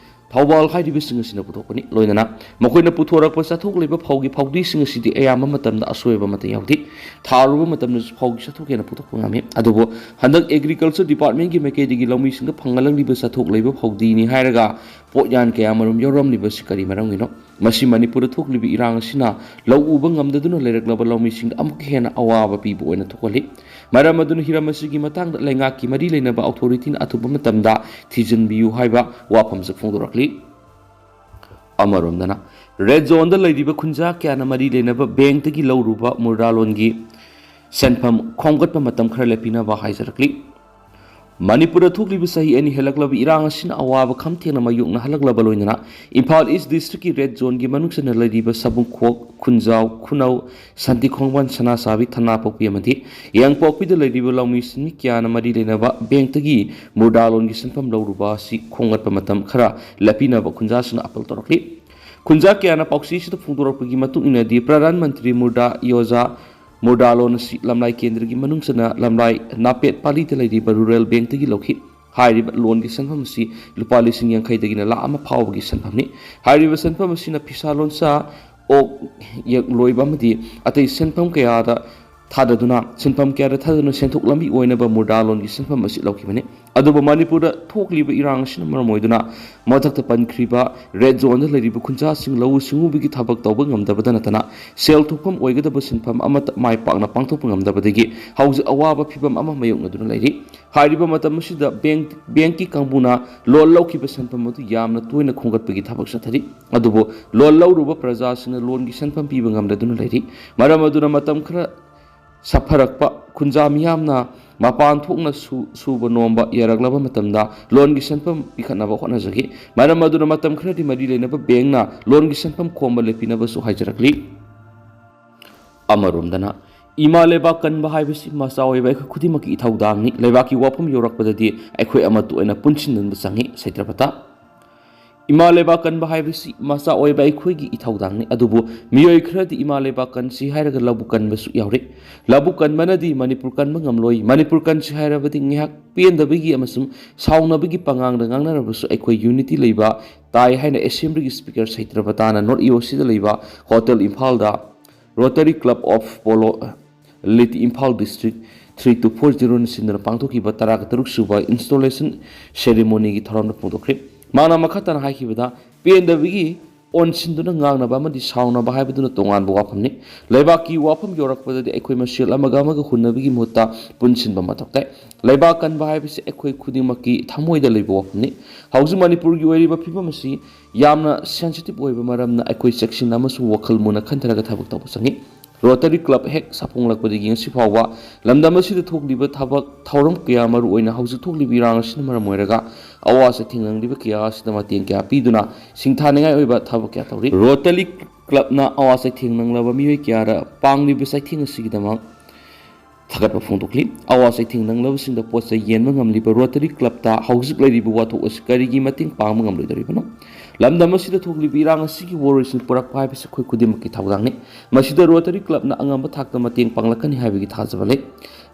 ꯊꯧꯕꯥꯜ ꯍꯥꯏꯔꯤꯕꯁꯤꯡ ꯑꯁꯤꯅ ꯄꯨꯊꯣꯛꯄꯅꯤ꯫ ꯂꯣꯏꯅꯅ ꯃꯈꯣꯏꯅ ꯄꯨꯊꯣꯔꯛꯄ ꯆꯥꯊꯣꯛꯂꯤꯕ ꯐꯧꯒꯤ ꯐꯥꯎꯗꯤꯁꯤꯡ ꯑꯁꯤꯗꯤ ꯑꯌꯥꯝꯕ ꯃꯇꯝꯗ ꯑꯁꯣꯏꯕ ꯑꯃꯠꯇ ꯌꯥꯎꯗꯦ꯫ ꯊꯥꯔꯨꯕ ꯃꯇꯝꯗꯁꯨ ꯐꯧꯒꯤ ꯆꯥꯊꯣꯛ ꯍꯦꯟꯅ ꯄꯨꯊꯣꯛꯄ ꯉꯝꯃꯤ꯫ ꯑꯗꯨꯕꯨ ꯍꯟꯗꯛ Agriculture Department ꯀꯤ ꯃꯥꯏꯀꯩꯗꯒꯤ ꯂꯧꯃꯤꯁꯤꯡꯗ ꯐꯪꯍꯜꯂꯛꯂꯤꯕ ꯆꯥꯊꯣꯛ ꯂꯩꯕ ꯐꯧꯗꯤꯅꯤ ꯍꯥꯏꯔꯒ ꯄꯣꯠꯌꯥꯟ ꯀꯌꯥ ꯃꯔꯨꯝ ꯌꯥꯎꯔꯝꯂꯤꯕꯁꯤ ꯀꯔꯤ ꯃꯔꯝꯒꯤꯅꯣ? ꯃꯁꯤ ꯃꯅꯤꯄꯨꯔꯗ ꯊꯣꯛꯂꯤꯕ ꯏꯔꯥꯡ ꯑꯁꯤꯅ ꯂꯧ ꯎꯕ ꯉꯝꯗꯗꯨꯅ ꯂꯩꯔꯛꯂꯕ ꯂꯧꯃꯤꯁꯤꯡꯗ ꯑꯃꯨꯛꯀ ꯍꯦꯟꯅ ꯑꯋꯥꯕ ꯄꯤꯕ ꯑꯣꯏꯅ ꯊꯣꯛꯍꯜꯂꯤ꯫ ꯃꯔꯝ ꯑꯗꯨꯅ ꯍꯤꯔꯝ ꯑꯁꯤꯒꯤ ꯃꯇꯥꯡꯗ ꯂꯩꯉꯥꯛꯀꯤ ꯃꯔꯤ ꯂꯩꯅꯕ authority ꯅ ꯑꯊꯨꯕ ꯃꯇꯝꯗ ꯊꯤꯖꯤꯟꯕꯤꯌꯨ ꯍꯥꯏꯕ ꯋꯥꯐꯝꯁꯨ ꯐꯣꯡꯗꯣꯔꯛꯂꯤ꯫ ꯑꯃꯔꯣꯝꯗꯅ, red zone ꯗ ꯂꯩꯔꯤꯕ ꯈꯨꯟꯖꯥ ꯀꯌꯥꯅ ꯃꯔꯤ ꯂꯩꯅꯕ bank ꯇꯒꯤ ꯂꯧꯔꯨꯕ ꯃꯨꯗ꯭ꯔꯥ ꯂꯣꯟꯒꯤ ꯁꯦꯟꯐꯝ ꯈꯣꯝꯒꯠꯄ ꯃꯇꯝ ꯈꯔ ꯂꯦꯞꯄꯤꯅꯕ ꯍꯥꯏꯖꯔꯛꯂꯤ꯫ ꯃꯅꯤꯄꯨꯔꯗ ꯊꯣꯛꯂꯤꯕ ꯆꯍꯤ ꯑꯅꯤ ꯍꯦꯜꯂꯛꯂꯕ ꯏꯔꯥꯡ ꯑꯁꯤꯅ ꯑꯋꯥꯕ ꯈꯝ ꯊꯦꯡꯅ ꯃꯥꯌꯣꯛꯅꯍꯜꯂꯛꯂꯕ ꯂꯣꯏꯅꯅ ꯏꯝꯐꯥꯜ East District ꯀꯤ red zone ꯒꯤ ꯃꯅꯨꯡ ꯆꯟꯅ ꯂꯩꯔꯤꯕ ꯁꯕꯨꯡꯈꯣꯛ, ꯈꯨꯟꯖꯥꯎ, ꯈꯨꯅꯧ, ꯁꯥꯟꯇꯤ ꯈꯣꯡꯕꯥꯟ, ꯁꯅꯥꯁꯥꯕꯤ, ꯊꯅꯥꯄꯣꯛꯄꯤ ꯑꯃꯗꯤ ꯌꯥꯡꯄꯣꯛꯄꯤꯗ ꯂꯩꯔꯤꯕ ꯂꯧꯃꯤ ꯁꯤꯟꯃꯤ ꯀꯌꯥꯅ ꯃꯔꯤ ꯂꯩꯅꯕ bank ꯇꯒꯤ ꯃꯨꯗ꯭ꯔꯥ ꯂꯣꯟꯒꯤ ꯁꯦꯟꯐꯝ ꯂꯧꯔꯨꯕ ꯑꯁꯤ ꯈꯣꯝꯒꯠꯄ ꯃꯇꯝ ꯈꯔ ꯂꯦꯞꯄꯤꯅꯕ ꯈꯨꯟꯖꯥꯁꯤꯡꯅ ꯑꯥꯄꯤꯜ ꯇꯧꯔꯛꯂꯤ꯫ ꯈꯨꯟꯖꯥ ꯀꯌꯥꯅ ꯄꯥꯎꯆꯦꯁꯤꯗ ꯐꯣꯡꯗꯣꯔꯛꯄꯒꯤ ꯃꯇꯨꯡ ꯏꯟꯅꯗꯤ, ꯄ꯭ꯔꯙꯥꯟ ꯃꯟꯇ꯭ꯔꯤ ꯃꯨꯗ꯭ꯔꯥ ꯌꯣꯖꯥ ꯃꯨꯗ꯭ꯔꯥ ꯂꯣꯟ ꯑꯁꯤ ꯂꯝꯂꯥꯏ ꯀꯦꯟꯗ꯭ꯔꯒꯤ ꯃꯅꯨꯡ ꯆꯟꯅ ꯂꯝꯂꯥꯏ ꯅꯥꯄꯦꯠ ꯄꯥꯂꯤꯗ ꯂꯩꯔꯤꯕ rural bank ꯇꯒꯤ ꯂꯧꯈꯤ꯫ ꯍꯥꯏꯔꯤꯕ ꯂꯣꯟꯒꯤ ꯁꯦꯟꯐꯝ ꯑꯁꯤ ꯂꯨꯄꯥ ꯂꯤꯁꯤꯡ ꯌꯥꯡꯈꯩꯗꯒꯤꯅ ꯂꯥꯈ ꯑꯃ ꯐꯥꯎꯕꯒꯤ ꯁꯦꯟꯐꯝꯅꯤ꯫ ꯍꯥꯏꯔꯤꯕ ꯁꯦꯟꯐꯝ ꯑꯁꯤꯅ ꯐꯤꯁꯥ ꯂꯣꯟꯁꯥ, ꯑꯣꯛ, ꯌꯦꯟ ꯂꯣꯏꯕ ꯑꯃꯗꯤ ꯑꯇꯩ ꯁꯦꯟꯐꯝ ꯀꯌꯥꯗ ꯊꯥꯗꯗꯨꯅ, ꯁꯦꯟꯐꯝ ꯀꯌꯥꯗ ꯊꯥꯗꯗꯨꯅ ꯁꯦꯟꯊꯣꯛ ꯂꯝꯕꯤ ꯑꯣꯏꯅꯕ ꯃꯨꯗ꯭ꯔꯥ ꯂꯣꯟꯒꯤ ꯁꯦꯟꯐꯝ ꯑꯁꯤ ꯂꯧꯈꯤꯕꯅꯤ꯫ ꯑꯗꯨꯕꯨ ꯃꯅꯤꯄꯨꯔꯗ ꯊꯣꯛꯂꯤꯕ ꯏꯔꯥꯡ ꯑꯁꯤꯅ ꯃꯔꯝ ꯑꯣꯏꯗꯨꯅ ꯃꯊꯛꯇ ꯄꯟꯈ꯭ꯔꯤꯕ red zone ꯗ ꯂꯩꯔꯤꯕ ꯈꯨꯟꯖꯥꯁꯤꯡ ꯂꯧꯎ ꯁꯤꯡꯎꯕꯒꯤ ꯊꯕꯛ ꯇꯧꯕ ꯉꯝꯗꯕꯗ ꯅꯠꯇꯅ ꯁꯦꯜ ꯊꯣꯛꯐꯝ ꯑꯣꯏꯒꯗꯕ ꯁꯤꯟꯐꯝ ꯑꯃꯠꯇ ꯃꯥꯏ ꯄꯥꯛꯅ ꯄꯥꯡꯊꯣꯛꯄ ꯉꯝꯗꯕꯗꯒꯤ ꯍꯧꯖꯤꯛ ꯑꯋꯥꯕ ꯐꯤꯚꯝ ꯑꯃ ꯃꯥꯌꯣꯛꯅꯗꯨꯅ ꯂꯩꯔꯤ꯫ ꯍꯥꯏꯔꯤꯕ ꯃꯇꯝ ꯑꯁꯤꯗ bank, bank ꯀꯤ ꯀꯥꯡꯕꯨꯅ ꯂꯣꯟ ꯂꯧꯈꯤꯕ ꯁꯦꯟꯐꯝ ꯑꯗꯨ ꯌꯥꯝꯅ ꯇꯣꯏꯅ ꯈꯣꯝꯒꯠꯄꯒꯤ ꯊꯕꯛ ꯆꯠꯊꯔꯤ꯫ ꯑꯗꯨꯕꯨ ꯂꯣꯟ ꯂꯧꯔꯨꯕ ꯄ꯭ꯔꯖꯥꯁꯤꯡꯅ ꯂꯣꯟꯒꯤ ꯁꯦꯟꯐꯝ ꯄꯤꯕ ꯉꯝꯂꯗꯨꯅ ꯂꯩꯔꯤ꯫ ꯃꯔꯝ ꯑꯗꯨꯅ ꯃꯇꯝ ꯈꯔ ꯁꯥꯐꯔꯛꯄ ꯈꯨꯟꯖꯥ ꯃꯤꯌꯥꯝꯅ ꯃꯄꯥꯟ ꯊꯣꯛꯅ ꯁꯨ-, ꯁꯨꯕ ꯅꯣꯝꯕ ꯌꯥꯔꯛꯂꯕ ꯃꯇꯝꯗ ꯂꯣꯟꯒꯤ ꯁꯦꯟꯐꯝ ꯄꯤꯈꯠꯅꯕ ꯍꯣꯠꯅꯖꯈꯤ꯫ ꯃꯔꯝ ꯑꯗꯨꯅ ꯃꯇꯝ ꯈꯔꯗꯤ ꯃꯔꯤ ꯂꯩꯅꯕ bank ꯅ ꯂꯣꯟꯒꯤ ꯁꯦꯟꯐꯝ ꯈꯣꯝꯕ ꯂꯦꯞꯄꯤꯅꯕꯁꯨ ꯍꯥꯏꯖꯔꯛꯂꯤ꯫ ꯑꯃꯔꯣꯝꯗꯅ, ꯏꯃꯥ ꯂꯩꯕꯥꯛ ꯀꯟꯕ ꯍꯥꯏꯕꯁꯤ ꯃꯆꯥ ꯑꯣꯏꯕ ꯑꯩꯈꯣꯏ ꯈꯨꯗꯤꯡꯃꯛꯀꯤ ꯏꯊꯧꯗꯥꯡꯅꯤ꯫ ꯂꯩꯕꯥꯛꯀꯤ ꯋꯥꯐꯝ ꯌꯧꯔꯛꯄꯗꯗꯤ ꯑꯩꯈꯣꯏ ꯑꯃꯠꯇ ꯑꯣꯏꯅ ꯄꯨꯟꯁꯤꯟꯅꯕ ꯆꯪꯏ꯫ ꯁꯩꯇ꯭ꯔꯄꯇ꯫ ꯏꯃꯥ ꯂꯩꯕꯥꯛ ꯀꯟꯕ ꯍꯥꯏꯕꯁꯤ ꯃꯆꯥ ꯑꯣꯏꯕ ꯑꯩꯈꯣꯏꯒꯤ ꯏꯊꯧꯗꯥꯡꯅꯤ꯫ ꯑꯗꯨꯕꯨ ꯃꯤꯑꯣꯏ ꯈꯔꯗꯤ ꯏꯃꯥ ꯂꯩꯕꯥꯛ ꯀꯟꯁꯤ ꯍꯥꯏꯔꯒ ꯂꯧꯕꯨꯛ ꯀꯟꯕꯁꯨ ꯌꯥꯎꯔꯤ꯫ ꯂꯧꯕꯨꯛ ꯀꯟꯕꯅꯗꯤ ꯃꯅꯤꯄꯨꯔ ꯀꯟꯕ ꯉꯝꯂꯣꯏ꯫ ꯃꯅꯤꯄꯨꯔ ꯀꯟꯁꯤ ꯍꯥꯏꯔꯕꯗꯤ ꯉꯥꯏꯍꯥꯛ ꯄꯦꯟꯗꯕꯒꯤ ꯑꯃꯁꯨꯡ ꯁꯥꯎꯅꯕꯒꯤ ꯄꯉꯥꯡꯗ ꯉꯥꯡꯅꯔꯕꯁꯨ ꯑꯩꯈꯣꯏ unity ꯂꯩꯕ ꯇꯥꯏ ꯍꯥꯏꯅ Assemblyꯒꯤ Speaker ꯁꯩꯇ꯭ꯔꯕꯇꯥꯅ North EOCꯗ ꯂꯩꯕ Hotel ꯏꯝꯐꯥꯜꯗ Rotary Club of Polo Liti Imphal District three two four zeroꯅ ꯁꯤꯟꯗꯨꯅ ꯄꯥꯡꯊꯣꯛꯈꯤꯕ ꯇꯔꯥꯒ ꯇꯔꯨꯛ ꯁꯨꯕ installation ceremonyꯒꯤ ꯊꯧꯔꯝꯗ ꯐꯣꯡꯗꯣꯛꯈ꯭ꯔꯦ꯫ ꯃꯍꯥꯛꯅ ꯃꯈꯥ ꯇꯥꯅ ꯍꯥꯏꯈꯤꯕꯗ, ꯄꯦꯟꯗꯕꯒꯤ ꯑꯣꯟꯁꯤꯟꯗꯨꯅ ꯉꯥꯡꯅꯕ ꯑꯃꯗꯤ ꯁꯥꯎꯅꯕ ꯍꯥꯏꯕꯗꯨꯅ ꯇꯣꯉꯥꯟꯕ ꯋꯥꯐꯝꯅꯤ꯫ ꯂꯩꯕꯥꯛꯀꯤ ꯋꯥꯐꯝ ꯌꯧꯔꯛꯄꯗꯗꯤ ꯑꯩꯈꯣꯏ ꯃꯁꯦꯜ ꯑꯃꯒ ꯑꯃꯒ ꯍꯨꯟꯅꯕꯒꯤ ꯃꯍꯨꯠꯇ ꯄꯨꯟꯁꯤꯟꯕ ꯃꯊꯧ ꯇꯥꯏ꯫ ꯂꯩꯕꯥꯛ ꯀꯟꯕ ꯍꯥꯏꯕꯁꯤ ꯑꯩꯈꯣꯏ ꯈꯨꯗꯤꯡꯃꯛꯀꯤ ꯊꯃꯣꯏꯗ ꯂꯩꯕ ꯋꯥꯐꯝꯅꯤ꯫ ꯍꯧꯖꯤꯛ ꯃꯅꯤꯄꯨꯔꯒꯤ ꯑꯣꯏꯔꯤꯕ ꯐꯤꯕꯝ ꯑꯁꯤ ꯌꯥꯝꯅ sensitive ꯑꯣꯏꯕ ꯃꯔꯝꯅ ꯑꯩꯈꯣꯏ ꯆꯦꯛꯁꯤꯟꯅ ꯑꯃꯁꯨꯡ ꯋꯥꯈꯜ ꯃꯨꯟꯅ ꯈꯟꯊꯔꯒ ꯊꯕꯛ ꯇꯧꯕ ꯆꯪꯏ꯫ Rotary Club ꯍꯦꯛ ꯁꯥꯐꯣꯡꯂꯛꯄꯗꯒꯤ ꯉꯁꯤ ꯐꯥꯎꯕ ꯂꯝꯗꯝ ꯑꯁꯤꯗ ꯊꯣꯛꯂꯤꯕ ꯊꯕꯛ ꯊꯧꯔꯝ ꯀꯌꯥ, ꯃꯔꯨꯑꯣꯏꯅ ꯍꯧꯖꯤꯛ ꯊꯣꯛꯂꯤꯕ ꯏꯔꯥꯡ ꯑꯁꯤꯅ ꯃꯔꯝ ꯑꯣꯏꯔꯒ ꯑꯋꯥ ꯆꯩꯊꯦꯡ ꯅꯪꯂꯤꯕ ꯀꯌꯥ ꯑꯁꯤꯗ ꯃꯇꯦꯡ ꯀꯌꯥ ꯄꯤꯗꯨꯅ ꯁꯤꯡꯊꯥꯅꯤꯡꯉꯥꯏ ꯑꯣꯏꯕ ꯊꯕꯛ ꯀꯌꯥ ꯇꯧꯔꯤ꯫ Rotary Clubꯅ ꯑꯋꯥ ꯆꯩꯊꯦꯡ ꯅꯪꯂꯕ ꯃꯤꯑꯣꯏ ꯀꯌꯥꯗ ꯄꯥꯡꯂꯤꯕ ꯆꯩꯊꯦꯡ ꯑꯁꯤꯒꯤꯗꯃꯛ ꯊꯥꯒꯠꯄ ꯐꯣꯡꯗꯣꯛꯂꯤ꯫ ꯑꯋꯥ ꯆꯩꯊꯦꯡ ꯅꯪꯂꯕꯁꯤꯡꯗ ꯄꯣꯠ ꯆꯩ ꯌꯦꯟꯕ ꯉꯝꯂꯤꯕ Rotary Clubꯇ ꯍꯧꯖꯤꯛ ꯂꯩꯔꯤꯕ ꯋꯥꯊꯣꯛ ꯑꯁꯤ ꯀꯔꯤꯒꯤ ꯃꯇꯦꯡ ꯄꯥꯡꯕ ꯉꯝꯂꯣꯏꯗꯧꯔꯤꯕꯅꯣ? ꯂꯝꯗꯝ ꯑꯁꯤꯗ ꯊꯣꯛꯂꯤꯕ ꯏꯔꯥꯡ ꯑꯁꯤꯒꯤ ꯋꯥꯔꯣꯏꯁꯤꯟ ꯄꯨꯔꯛꯄ ꯍꯥꯏꯕꯁꯤ ꯑꯩꯈꯣꯏ ꯈꯨꯗꯤꯡꯃꯛꯀꯤ ꯊꯧꯗꯥꯡꯅꯤ꯫ ꯃꯁꯤꯗ Rotary Clubꯅ ꯑꯉꯝꯕ ꯊꯥꯛꯇ ꯃꯇꯦꯡ ꯄꯥꯡꯂꯛꯀꯅꯤ ꯍꯥꯏꯕꯒꯤ ꯊꯥꯖꯕ ꯂꯩ꯫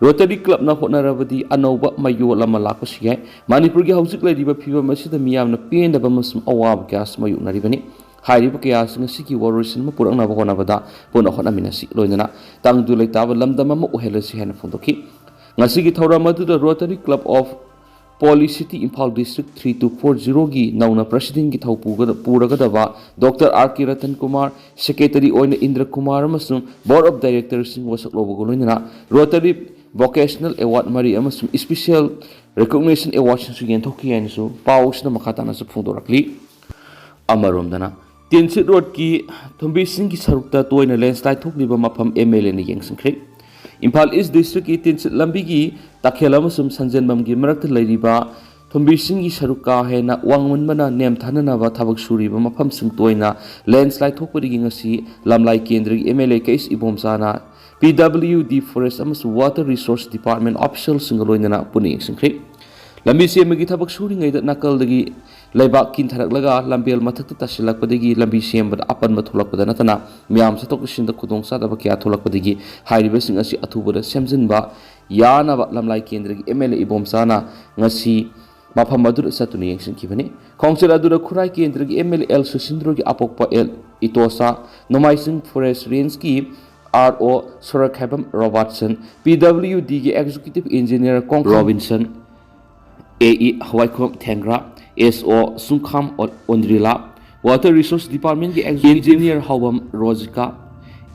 Rotary Clubꯅ ꯍꯣꯠꯅꯔꯕꯗꯤ ꯑꯅꯧꯕ ꯃꯌꯣꯜ ꯑꯃ ꯂꯥꯛꯄꯁꯨ ꯌꯥꯏ꯫ ꯃꯅꯤꯄꯨꯔꯒꯤ ꯍꯧꯖꯤꯛ ꯂꯩꯔꯤꯕ ꯐꯤꯕꯝ ꯑꯁꯤꯗ ꯃꯤꯌꯥꯝꯅ ꯄꯦꯟꯗꯕ ꯑꯃꯁꯨꯡ ꯑꯋꯥꯕ ꯀꯌꯥ ꯑꯁꯤ ꯃꯥꯌꯣꯛꯅꯔꯤꯕꯅꯤ꯫ ꯍꯥꯏꯔꯤꯕ ꯀꯌꯥ ꯑꯁꯤ ꯉꯁꯤꯒꯤ ꯋꯥꯔꯣꯏꯁꯤꯟ ꯑꯃ ꯄꯨꯔꯛꯅꯕ ꯍꯣꯠꯅꯕꯗ ꯄꯨꯟꯅ ꯍꯣꯠꯅꯃꯤꯟꯅꯁꯤ, ꯂꯣꯏꯅꯅ ꯇꯪꯗꯨ ꯂꯩꯇꯥꯕ ꯂꯝꯗꯝ ꯑꯃ ꯑꯣꯏꯍꯜꯂꯁꯤ ꯍꯥꯏꯅ ꯐꯣꯡꯗꯣꯛꯈꯤ꯫ ꯉꯁꯤꯒꯤ ꯊꯧꯔꯝ ꯑꯗꯨꯗ Rotary Club of Poly City Imphal District three two four zeroꯒꯤ ꯅꯧꯅ Presidentꯀꯤ ꯊꯧ ꯄꯨꯒꯗ-, ꯄꯨꯔꯒꯗꯕ Doctor R K Ratan Kumar, Secretary ꯑꯣꯏꯅ ꯏꯟꯗ꯭ꯔ ꯀꯨꯃꯥꯔ ꯑꯃꯁꯨꯡ Board of Directorsꯁꯤꯡ ꯋꯥꯁꯛ ꯂꯧꯕꯒ ꯂꯣꯏꯅꯅ Rotary Vocational Award ꯃꯔꯤ ꯑꯃꯁꯨꯡ Special Recognition Awardꯁꯤꯡꯁꯨ ꯌꯦꯟꯊꯣꯛꯈꯤ ꯍꯥꯏꯅꯁꯨ ꯄꯥꯎꯁꯤꯗ ꯃꯈꯥ ꯇꯥꯅꯁꯨ ꯐꯣꯡꯗꯣꯔꯛꯂꯤ꯫ ꯑꯃꯔꯣꯝꯗꯅ, ꯇꯤꯟꯁꯤꯠ ꯔꯣꯗꯀꯤ ꯊꯨꯝꯕꯤꯁꯤꯡꯒꯤ ꯁꯔꯨꯛꯇ ꯇꯣꯏꯅ landslide ꯊꯣꯛꯂꯤꯕ ꯃꯐꯝ MLAꯅ ꯌꯦꯡꯁꯤꯟꯈ꯭ꯔꯦ꯫ ꯏꯝꯐꯥꯜ East Districtꯀꯤ ꯇꯤꯟꯁꯤꯠ ꯂꯝꯕꯤꯒꯤ ꯇꯥꯈꯦꯜ ꯑꯃꯁꯨꯡ ꯁꯟꯖꯦꯟꯕꯝꯒꯤ ꯃꯔꯛꯇ ꯂꯩꯔꯤꯕ ꯊꯨꯝꯕꯤꯁꯤꯡꯒꯤ ꯁꯔꯨꯛ ꯀꯥ ꯍꯦꯟꯅ ꯋꯥꯡꯃꯟꯕꯅ ꯅꯦꯝꯊꯅꯅꯕ ꯊꯕꯛ ꯁꯨꯔꯤꯕ ꯃꯐꯝꯁꯤꯡ ꯇꯣꯏꯅ landslide ꯊꯣꯛꯄꯗꯒꯤ ꯉꯁꯤ ꯂꯝꯂꯥꯏ ꯀꯦꯟꯗ꯭ꯔꯒꯤ MLA ꯀꯩꯁ ꯏꯕꯣꯝꯆꯥꯅ PWD, Forest ꯑꯃꯁꯨꯡ Water Resource Department officialꯁꯤꯡꯒ ꯂꯣꯏꯅꯅ ꯄꯨꯟꯅ ꯌꯦꯡꯁꯤꯟꯈ꯭ꯔꯦ꯫ ꯂꯝꯕꯤ ꯁꯦꯝꯕꯒꯤ ꯊꯕꯛ ꯁꯨꯔꯤꯉꯩꯗ ꯅꯥꯀꯜꯗꯒꯤ ꯂꯩꯕꯥꯛ ꯀꯤꯟꯊꯔꯛꯂꯒ ꯂꯝꯕꯦꯜ ꯃꯊꯛꯇ ꯇꯥꯁꯤꯜꯂꯛꯄꯗꯒꯤ ꯂꯝꯕꯤ ꯁꯦꯝꯕꯗ ꯑꯄꯟꯕ ꯊꯣꯛꯂꯛꯄꯗ ꯅꯠꯇꯅ ꯃꯤꯌꯥꯝ ꯆꯠꯊꯣꯛ ꯆꯠꯁꯤꯟꯗ ꯈꯨꯗꯣꯡꯆꯥꯗꯕ ꯀꯌꯥ ꯊꯣꯛꯂꯛꯄꯗꯒꯤ ꯍꯥꯏꯔꯤꯕꯁꯤꯡ ꯑꯁꯤ ꯑꯊꯨꯕꯗ ꯁꯦꯝꯖꯤꯟꯕ ꯌꯥꯅꯕ ꯂꯝꯂꯥꯏ ꯀꯦꯟꯗ꯭ꯔꯒꯤ ꯑꯦꯝ ꯑꯦꯜ ꯑꯦ ꯏꯕꯣꯝꯆꯥꯅ ꯉꯁꯤ ꯃꯐꯝ ꯑꯗꯨꯗ ꯆꯠꯇꯨꯅ ꯌꯦꯡꯁꯤꯟꯈꯤꯕꯅꯤ꯫ ꯈꯣꯡꯆꯠ ꯑꯗꯨꯗ ꯈꯨꯔꯥꯏ ꯀꯦꯟꯗ꯭ꯔꯒꯤ ꯑꯦꯝ ꯑꯦꯜ ꯑꯦ ꯑꯦꯜ ꯁꯨꯁꯤꯟꯗ꯭ꯔꯣꯒꯤ ꯑꯄꯣꯛꯄ ꯑꯦꯜ ꯏꯇꯣꯁꯥ, ꯅꯣꯡꯃꯥꯏꯆꯤꯡ ꯐꯣꯔꯦꯁ ꯔꯦꯟꯖꯀꯤ R O Sorokhaibam Robertson, P W ꯗꯤꯒꯤ executive engineer Kong Robinson, A E Hawaikhom Thengra, S O Sungkham Ondrila, water resource ꯗꯤꯄꯥꯔꯠꯃꯦꯟꯒꯤ engineer Haobam Rojika,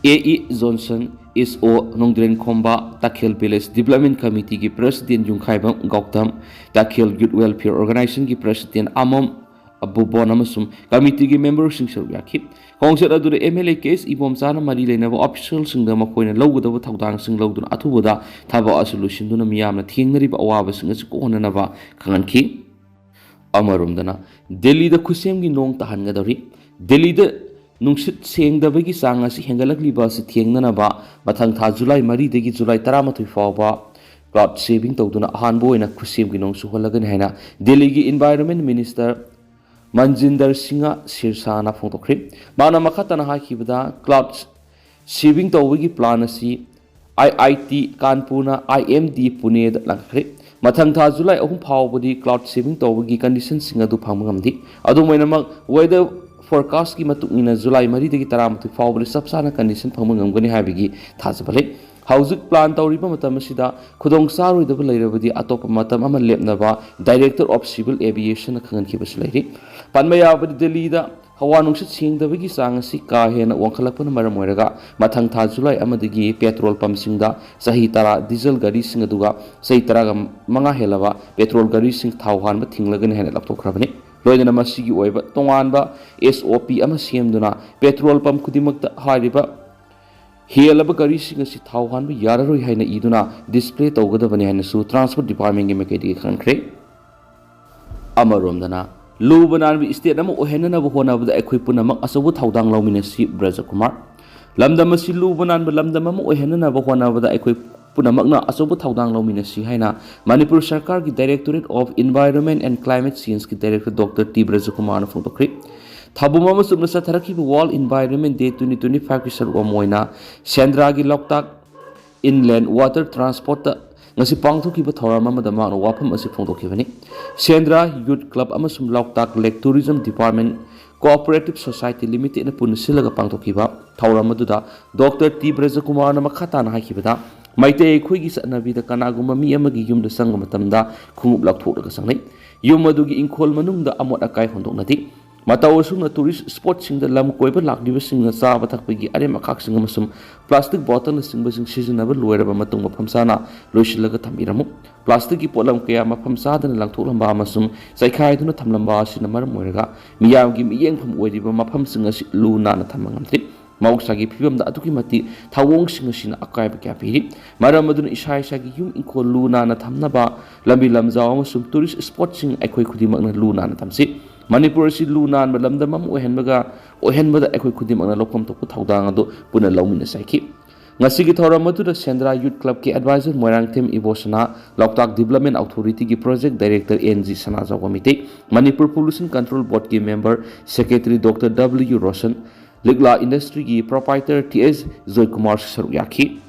A E Johnson, S O Nongdren Khomba, Takhel village development ꯀꯃꯤꯇꯤꯒꯤ president Yumkhaibam Gautam, Takhel youth welfare ꯑꯣꯔꯒꯅꯥꯏꯖꯦꯁꯟꯒꯤ ꯄ꯭ꯔꯦꯁꯤꯗꯦꯟ ꯑꯃꯣꯝ ꯑꯕꯨꯕꯣꯟ ꯑꯃꯁꯨꯡ ꯀꯃꯤꯇꯤꯒꯤ ꯃꯦꯝꯕꯔꯁꯤꯡ ꯁꯔꯨꯛ ꯌꯥꯈꯤ꯫ ꯈꯣꯡꯆꯠ ꯑꯗꯨꯗ ꯑꯦꯝ ꯑꯦꯜ ꯑꯦ ꯀꯦ ꯑꯦꯁ ꯏꯕꯣꯝꯆꯥꯅ ꯃꯔꯤ ꯂꯩꯅꯕ ꯑꯣꯐꯤꯁꯤꯌꯦꯜꯁꯤꯡꯗ ꯃꯈꯣꯏꯅ ꯂꯧꯒꯗꯕ ꯊꯧꯗꯥꯡꯁꯤꯡ ꯂꯧꯗꯨꯅ ꯑꯊꯨꯕꯗ ꯊꯕꯛ ꯑꯁꯤ ꯂꯣꯏꯁꯤꯟꯗꯨꯅ ꯃꯤꯌꯥꯝꯅ ꯊꯦꯡꯅꯔꯤꯕ ꯑꯋꯥꯕꯁꯤꯡ ꯑꯁꯤ ꯀꯣꯛꯍꯟꯅꯅꯕ ꯈꯪꯍꯟꯈꯤ꯫ ꯑꯃꯔꯣꯝꯗꯅ ꯗꯦꯜꯂꯤꯗ ꯈꯨꯠꯁꯦꯝꯒꯤ ꯅꯣꯡ ꯇꯥꯍꯟꯒꯗꯧꯔꯤ꯫ ꯗꯦꯜꯂꯤꯗ ꯅꯨꯡꯁꯤꯠ ꯁꯦꯡꯗꯕꯒꯤ ꯆꯥꯡ ꯑꯁꯤ ꯍꯦꯟꯒꯠꯂꯛꯂꯤꯕ ꯑꯁꯤ ꯊꯦꯡꯅꯅꯕ ꯃꯊꯪ ꯊꯥ ꯖꯨꯂꯥꯏ ꯃꯔꯤꯗꯒꯤ ꯖꯨꯂꯥꯏ ꯇꯔꯥꯃꯥꯊꯣꯏ ꯐꯥꯎꯕ ꯀ꯭ꯂꯥꯎꯗ ꯁꯦꯚꯤꯡ ꯇꯧꯗꯨꯅ ꯑꯍꯥꯟꯕ ꯑꯣꯏꯅ ꯈꯨꯠꯁꯦꯝꯒꯤ ꯅꯣꯡ ꯆꯨꯍꯜꯂꯒꯅꯤ ꯍꯥꯏꯅ ꯗꯦꯜꯂꯤꯒꯤ ꯏꯟꯚꯥꯏꯔꯣꯟꯃꯦꯟ ꯃꯤꯅꯤꯁꯇꯔ ꯃꯟꯖꯤꯟꯗꯔ ꯁꯤꯡꯍ ꯁꯤꯔꯁꯥꯅ ꯐꯣꯡꯗꯣꯛꯈ꯭ꯔꯦ꯫ ꯃꯥꯅ ꯃꯈꯥ ꯇꯥꯅ ꯍꯥꯏꯈꯤꯕꯗ, ꯀ꯭ꯂꯥꯎꯗ ꯁꯦꯚꯤꯡ ꯇꯧꯕꯒꯤ ꯄ꯭ꯂꯥꯟ ꯑꯁꯤ ꯑꯥꯏ ꯑꯥꯏ ꯇꯤ ꯀꯥꯟꯄꯨꯔꯅ ꯑꯥꯏ ꯑꯦꯝ ꯗꯤ ꯄꯨꯅꯦꯗ ꯂꯥꯡꯈꯠꯈ꯭ꯔꯦ꯫ ꯃꯊꯪ ꯊꯥ ꯖꯨꯂꯥꯏ ꯑꯍꯨꯝ ꯐꯥꯎꯕꯗꯤ ꯀ꯭ꯂꯥꯎꯗ ꯁꯦꯚꯤꯡ ꯇꯧꯕꯒꯤ ꯀꯟꯗꯤꯁꯟꯁꯤꯡ ꯑꯗꯨ ꯐꯪꯕ ꯉꯝꯗꯦ꯫ ꯑꯗꯨꯝ ꯑꯣꯏꯅꯃꯛ, ꯋꯦꯗꯔ ꯐꯣꯔꯀꯥꯁꯀꯤ ꯃꯇꯨꯡ ꯏꯟꯅ ꯖꯨꯂꯥꯏ ꯃꯔꯤꯗꯒꯤ ꯇꯔꯥꯃꯥꯊꯣꯏ ꯐꯥꯎꯕꯗꯤ ꯆꯞ ꯆꯥꯅ ꯀꯟꯗꯤꯁꯟ ꯐꯪꯕ ꯉꯝꯒꯅꯤ ꯍꯥꯏꯕꯒꯤ ꯊꯥꯖꯕ ꯂꯩ꯫ ꯍꯧꯖꯤꯛ ꯄ꯭ꯂꯥꯟ ꯇꯧꯔꯤꯕ ꯃꯇꯝ ꯑꯁꯤꯗ ꯈꯨꯗꯣꯡ ꯆꯥꯔꯣꯏꯗꯕ ꯂꯩꯔꯕꯗꯤ ꯑꯇꯣꯞꯄ ꯃꯇꯝ ꯑꯃ ꯂꯦꯞꯅꯕ ꯗꯥꯏꯔꯦꯛꯇꯔ ꯑꯣꯐ ꯁꯤꯚꯤꯜ ꯑꯦꯚꯤꯌꯦꯁꯟꯅ ꯈꯪꯍꯟꯈꯤꯕꯁꯨ ꯂꯩꯔꯤ꯫ ꯄꯟꯕ ꯌꯥꯕꯗꯤ, ꯗꯦꯜꯂꯤꯗ ꯍꯋꯥ ꯅꯨꯡꯁꯤꯠ ꯁꯦꯡꯗꯕꯒꯤ ꯆꯥꯡ ꯑꯁꯤ ꯀꯥ ꯍꯦꯟꯅ ꯋꯥꯡꯈꯠꯂꯛꯄꯅ ꯃꯔꯝ ꯑꯣꯏꯔꯒ ꯃꯊꯪ ꯊꯥ ꯖꯨꯂꯥꯏ ꯑꯃꯗꯒꯤ ꯄꯦꯇ꯭ꯔꯣꯜ ꯄꯝꯁꯤꯡꯗ ꯆꯍꯤ ꯇꯔꯥ ꯗꯤꯖꯜ ꯒꯥꯔꯤꯁꯤꯡ ꯑꯗꯨꯒ ꯆꯍꯤ ꯇꯔꯥꯒ ꯃꯉꯥ ꯍꯦꯜꯂꯕ ꯄꯦꯇ꯭ꯔꯣꯜ ꯒꯥꯔꯤꯁꯤꯡ ꯊꯥꯎ ꯍꯥꯟꯕ ꯊꯤꯡꯂꯒꯅꯤ ꯍꯥꯏꯅ ꯂꯥꯎꯊꯣꯛꯈ꯭ꯔꯕꯅꯤ꯫ ꯂꯣꯏꯅꯅ ꯃꯁꯤꯒꯤ ꯑꯣꯏꯕ ꯇꯣꯉꯥꯟꯕ ꯑꯦꯁ ꯑꯣ ꯄꯤ ꯑꯃ ꯁꯦꯝꯗꯨꯅ ꯄꯦꯇ꯭ꯔꯣꯜ ꯄꯝ ꯈꯨꯗꯤꯡꯃꯛꯇ ꯍꯥꯏꯔꯤꯕ ꯍꯦꯜꯂꯕ ꯒꯥꯔꯤꯁꯤꯡ ꯑꯁꯤ ꯊꯥꯎ ꯍꯥꯟꯕ ꯌꯥꯔꯔꯣꯏ ꯍꯥꯏꯅ ꯏꯗꯨꯅ ꯗꯤꯁꯄ꯭ꯂꯦ ꯇꯧꯒꯗꯕꯅꯤ ꯍꯥꯏꯅꯁꯨ ꯇ꯭ꯔꯥꯟꯁꯄꯣꯔꯠ ꯗꯤꯄꯥꯔꯠꯃꯦꯟꯒꯤ ꯃꯥꯏꯀꯩꯗꯒꯤ ꯈꯪꯍꯟꯈ꯭ꯔꯦ꯫ ꯑꯃꯔꯣꯝꯗꯅ, ꯂꯨꯕ ꯅꯥꯟꯕ ꯏꯁꯇꯦꯠ ꯑꯃ ꯑꯣꯏꯍꯟꯅꯅꯕ ꯍꯣꯠꯅꯕꯗ ꯑꯩꯈꯣꯏ ꯄꯨꯝꯅꯃꯛ ꯑꯆꯧꯕ ꯊꯧꯗꯥꯡ ꯂꯧꯃꯤꯟꯅꯁꯤ, ꯕ꯭ꯔꯖꯀꯨꯃꯥꯔ꯫ ꯂꯝꯗꯝ ꯑꯁꯤ ꯂꯨꯕ ꯅꯥꯟꯕ ꯂꯝꯗꯝ ꯑꯃ ꯑꯣꯏꯍꯟꯅꯅꯕ ꯍꯣꯠꯅꯕꯗ ꯑꯩꯈꯣꯏ ꯄꯨꯝꯅꯃꯛꯅ ꯑꯆꯧꯕ ꯊꯧꯗꯥꯡ ꯂꯧꯃꯤꯟꯅꯁꯤ ꯍꯥꯏꯅ ꯃꯅꯤꯄꯨꯔ ꯁꯔꯀꯥꯔꯒꯤ Directorate of Environment and Climate Changeꯀꯤ Director Doctor T ꯕ꯭ꯔꯖꯀꯨꯃꯥꯔꯅ ꯐꯣꯡꯗꯣꯛꯈ꯭ꯔꯦ꯫ ꯊꯧꯕꯨꯝ ꯑꯃ ꯆꯨꯝꯅ ꯆꯠꯊꯔꯛꯈꯤꯕ World Environment Day twenty twenty fiveꯀꯤ ꯁꯔꯨꯛ ꯑꯃ ꯑꯣꯏꯅ ꯁꯦꯟꯗ꯭ꯔꯥꯒꯤ ꯂꯣꯛꯇꯥꯛ Inland Water Transportꯇ ꯉꯁꯤ ꯄꯥꯡꯊꯣꯛꯈꯤꯕ ꯊꯧꯔꯝ ꯑꯃꯗ ꯃꯍꯥꯛꯅ ꯋꯥꯐꯝ ꯑꯁꯤ ꯐꯣꯡꯗꯣꯛꯈꯤꯕꯅꯤ꯫ ꯁꯦꯟꯗ꯭ꯔꯥ Youth Club ꯑꯃꯁꯨꯡ ꯂꯣꯛꯇꯥꯛ Lake Tourism Department Cooperative Society Limitedꯅ ꯄꯨꯟꯅ ꯁꯤꯜꯂꯒ ꯄꯥꯡꯊꯣꯛꯈꯤꯕ ꯊꯧꯔꯝ ꯑꯗꯨꯗ Doctor T ꯕ꯭ꯔꯖꯀꯨꯃꯥꯔꯅ ꯃꯈꯥ ꯇꯥꯅ ꯍꯥꯏꯈꯤꯕꯗ, ꯃꯩꯇꯩ ꯑꯩꯈꯣꯏꯒꯤ ꯆꯠꯅꯕꯤꯗ ꯀꯅꯥꯒꯨꯝꯕ ꯃꯤ ꯑꯃꯒꯤ ꯌꯨꯝꯗ ꯆꯪꯕ ꯃꯇꯝꯗ ꯈꯣꯡꯎꯞ ꯂꯧꯊꯣꯛꯂꯒ ꯆꯪꯅꯩ꯫ ꯌꯨꯝ ꯑꯗꯨꯒꯤ ꯏꯪꯈꯣꯜ ꯃꯅꯨꯡꯗ ꯑꯃꯣꯠ ꯑꯀꯥꯏ ꯍꯨꯟꯗꯣꯛꯅꯗꯦ꯫ ꯃꯇꯧ ꯑꯁꯨꯝꯅ tourist spotꯁꯤꯡꯗ ꯂꯝ ꯀꯣꯏꯕ ꯂꯥꯛꯂꯤꯕꯁꯤꯡꯅ ꯆꯥꯕ ꯊꯛꯄꯒꯤ ꯑꯔꯦꯝ ꯑꯈꯥꯛꯁꯤꯡ ꯑꯃꯁꯨꯡ plastic bottleꯅꯆꯤꯡꯕꯁꯤꯡ ꯁꯤꯖꯤꯟꯅꯕ ꯂꯣꯏꯔꯕ ꯃꯇꯨꯡ ꯃꯐꯝ ꯆꯥꯅ ꯂꯣꯏꯁꯤꯜꯂꯒ ꯊꯝꯕꯤꯔꯝꯃꯨ꯫ Plasticꯀꯤ ꯄꯣꯠꯂꯝ ꯀꯌꯥ ꯃꯐꯝ ꯆꯥꯗꯅ ꯂꯪꯊꯣꯛꯂꯝꯕ ꯑꯃꯁꯨꯡ ꯆꯥꯏꯈꯥꯏꯗꯨꯅ ꯊꯝꯂꯝꯕ ꯑꯁꯤꯅ ꯃꯔꯝ ꯑꯣꯏꯔꯒ ꯃꯤꯌꯥꯝꯒꯤ ꯃꯤꯠꯌꯦꯡꯐꯝ ꯑꯣꯏꯔꯤꯕ ꯃꯐꯝꯁꯤꯡ ꯑꯁꯤ ꯂꯨ ꯅꯥꯟꯅ ꯊꯝꯕ ꯉꯝꯗ꯭ꯔꯤ꯫ ꯃꯍꯧꯁꯥꯒꯤ ꯐꯤꯕꯝꯗ ꯑꯗꯨꯛꯀꯤ ꯃꯇꯤꯛ ꯊꯧꯑꯣꯡꯁꯤꯡ ꯑꯁꯤꯅ ꯑꯀꯥꯏꯕ ꯀꯌꯥ ꯄꯤꯔꯤ꯫ ꯃꯔꯝ ꯑꯗꯨꯅ ꯏꯁꯥ ꯏꯁꯥꯒꯤ ꯌꯨꯝ ꯏꯪꯈꯣꯜ ꯂꯨ ꯅꯥꯟꯅ ꯊꯝꯅꯕ, ꯂꯝꯕꯤ ꯂꯝꯖꯥꯎ ꯑꯃꯁꯨꯡ tourist spotꯁꯤꯡ ꯑꯩꯈꯣꯏ ꯈꯨꯗꯤꯡꯃꯛꯅ ꯂꯨ ꯅꯥꯟꯅ ꯊꯝꯁꯤ꯫ ꯃꯅꯤꯄꯨꯔ ꯑꯁꯤ ꯂꯨ ꯅꯥꯟꯕ ꯂꯝꯗꯝ ꯑꯃ ꯑꯣꯏꯍꯟꯕꯒ, ꯑꯣꯏꯍꯟꯕꯗ ꯑꯩꯈꯣꯏ ꯈꯨꯗꯤꯡꯃꯛꯅ ꯂꯧꯐꯝ ꯊꯣꯛꯄ ꯊꯧꯗꯥꯡ ꯑꯗꯨ ꯄꯨꯟꯅ ꯂꯧꯃꯤꯟꯅꯁꯤ ꯍꯥꯏꯈꯤ꯫ ꯉꯁꯤꯒꯤ ꯊꯧꯔꯝ ꯑꯗꯨꯗ ꯁꯦꯟꯗ꯭ꯔꯥ Youth Clubꯀꯤ Advisor ꯃꯣꯏꯔꯥꯡꯊꯦꯝ ꯏꯕꯣꯁꯅꯥ, ꯂꯣꯛꯇꯥꯛ Development Authorityꯒꯤ Project Director N G ꯁꯅꯥꯖꯥꯎꯕ Meitei, Manipur Pollution Control Boardꯀꯤ Member Secretary Doctor W Roshan, ꯂꯤꯛꯂꯥ Industryꯒꯤ Proprietor T S ꯖꯣꯏꯀꯨꯃꯥꯔꯁꯨ ꯁꯔꯨꯛ ꯌꯥꯈꯤ꯫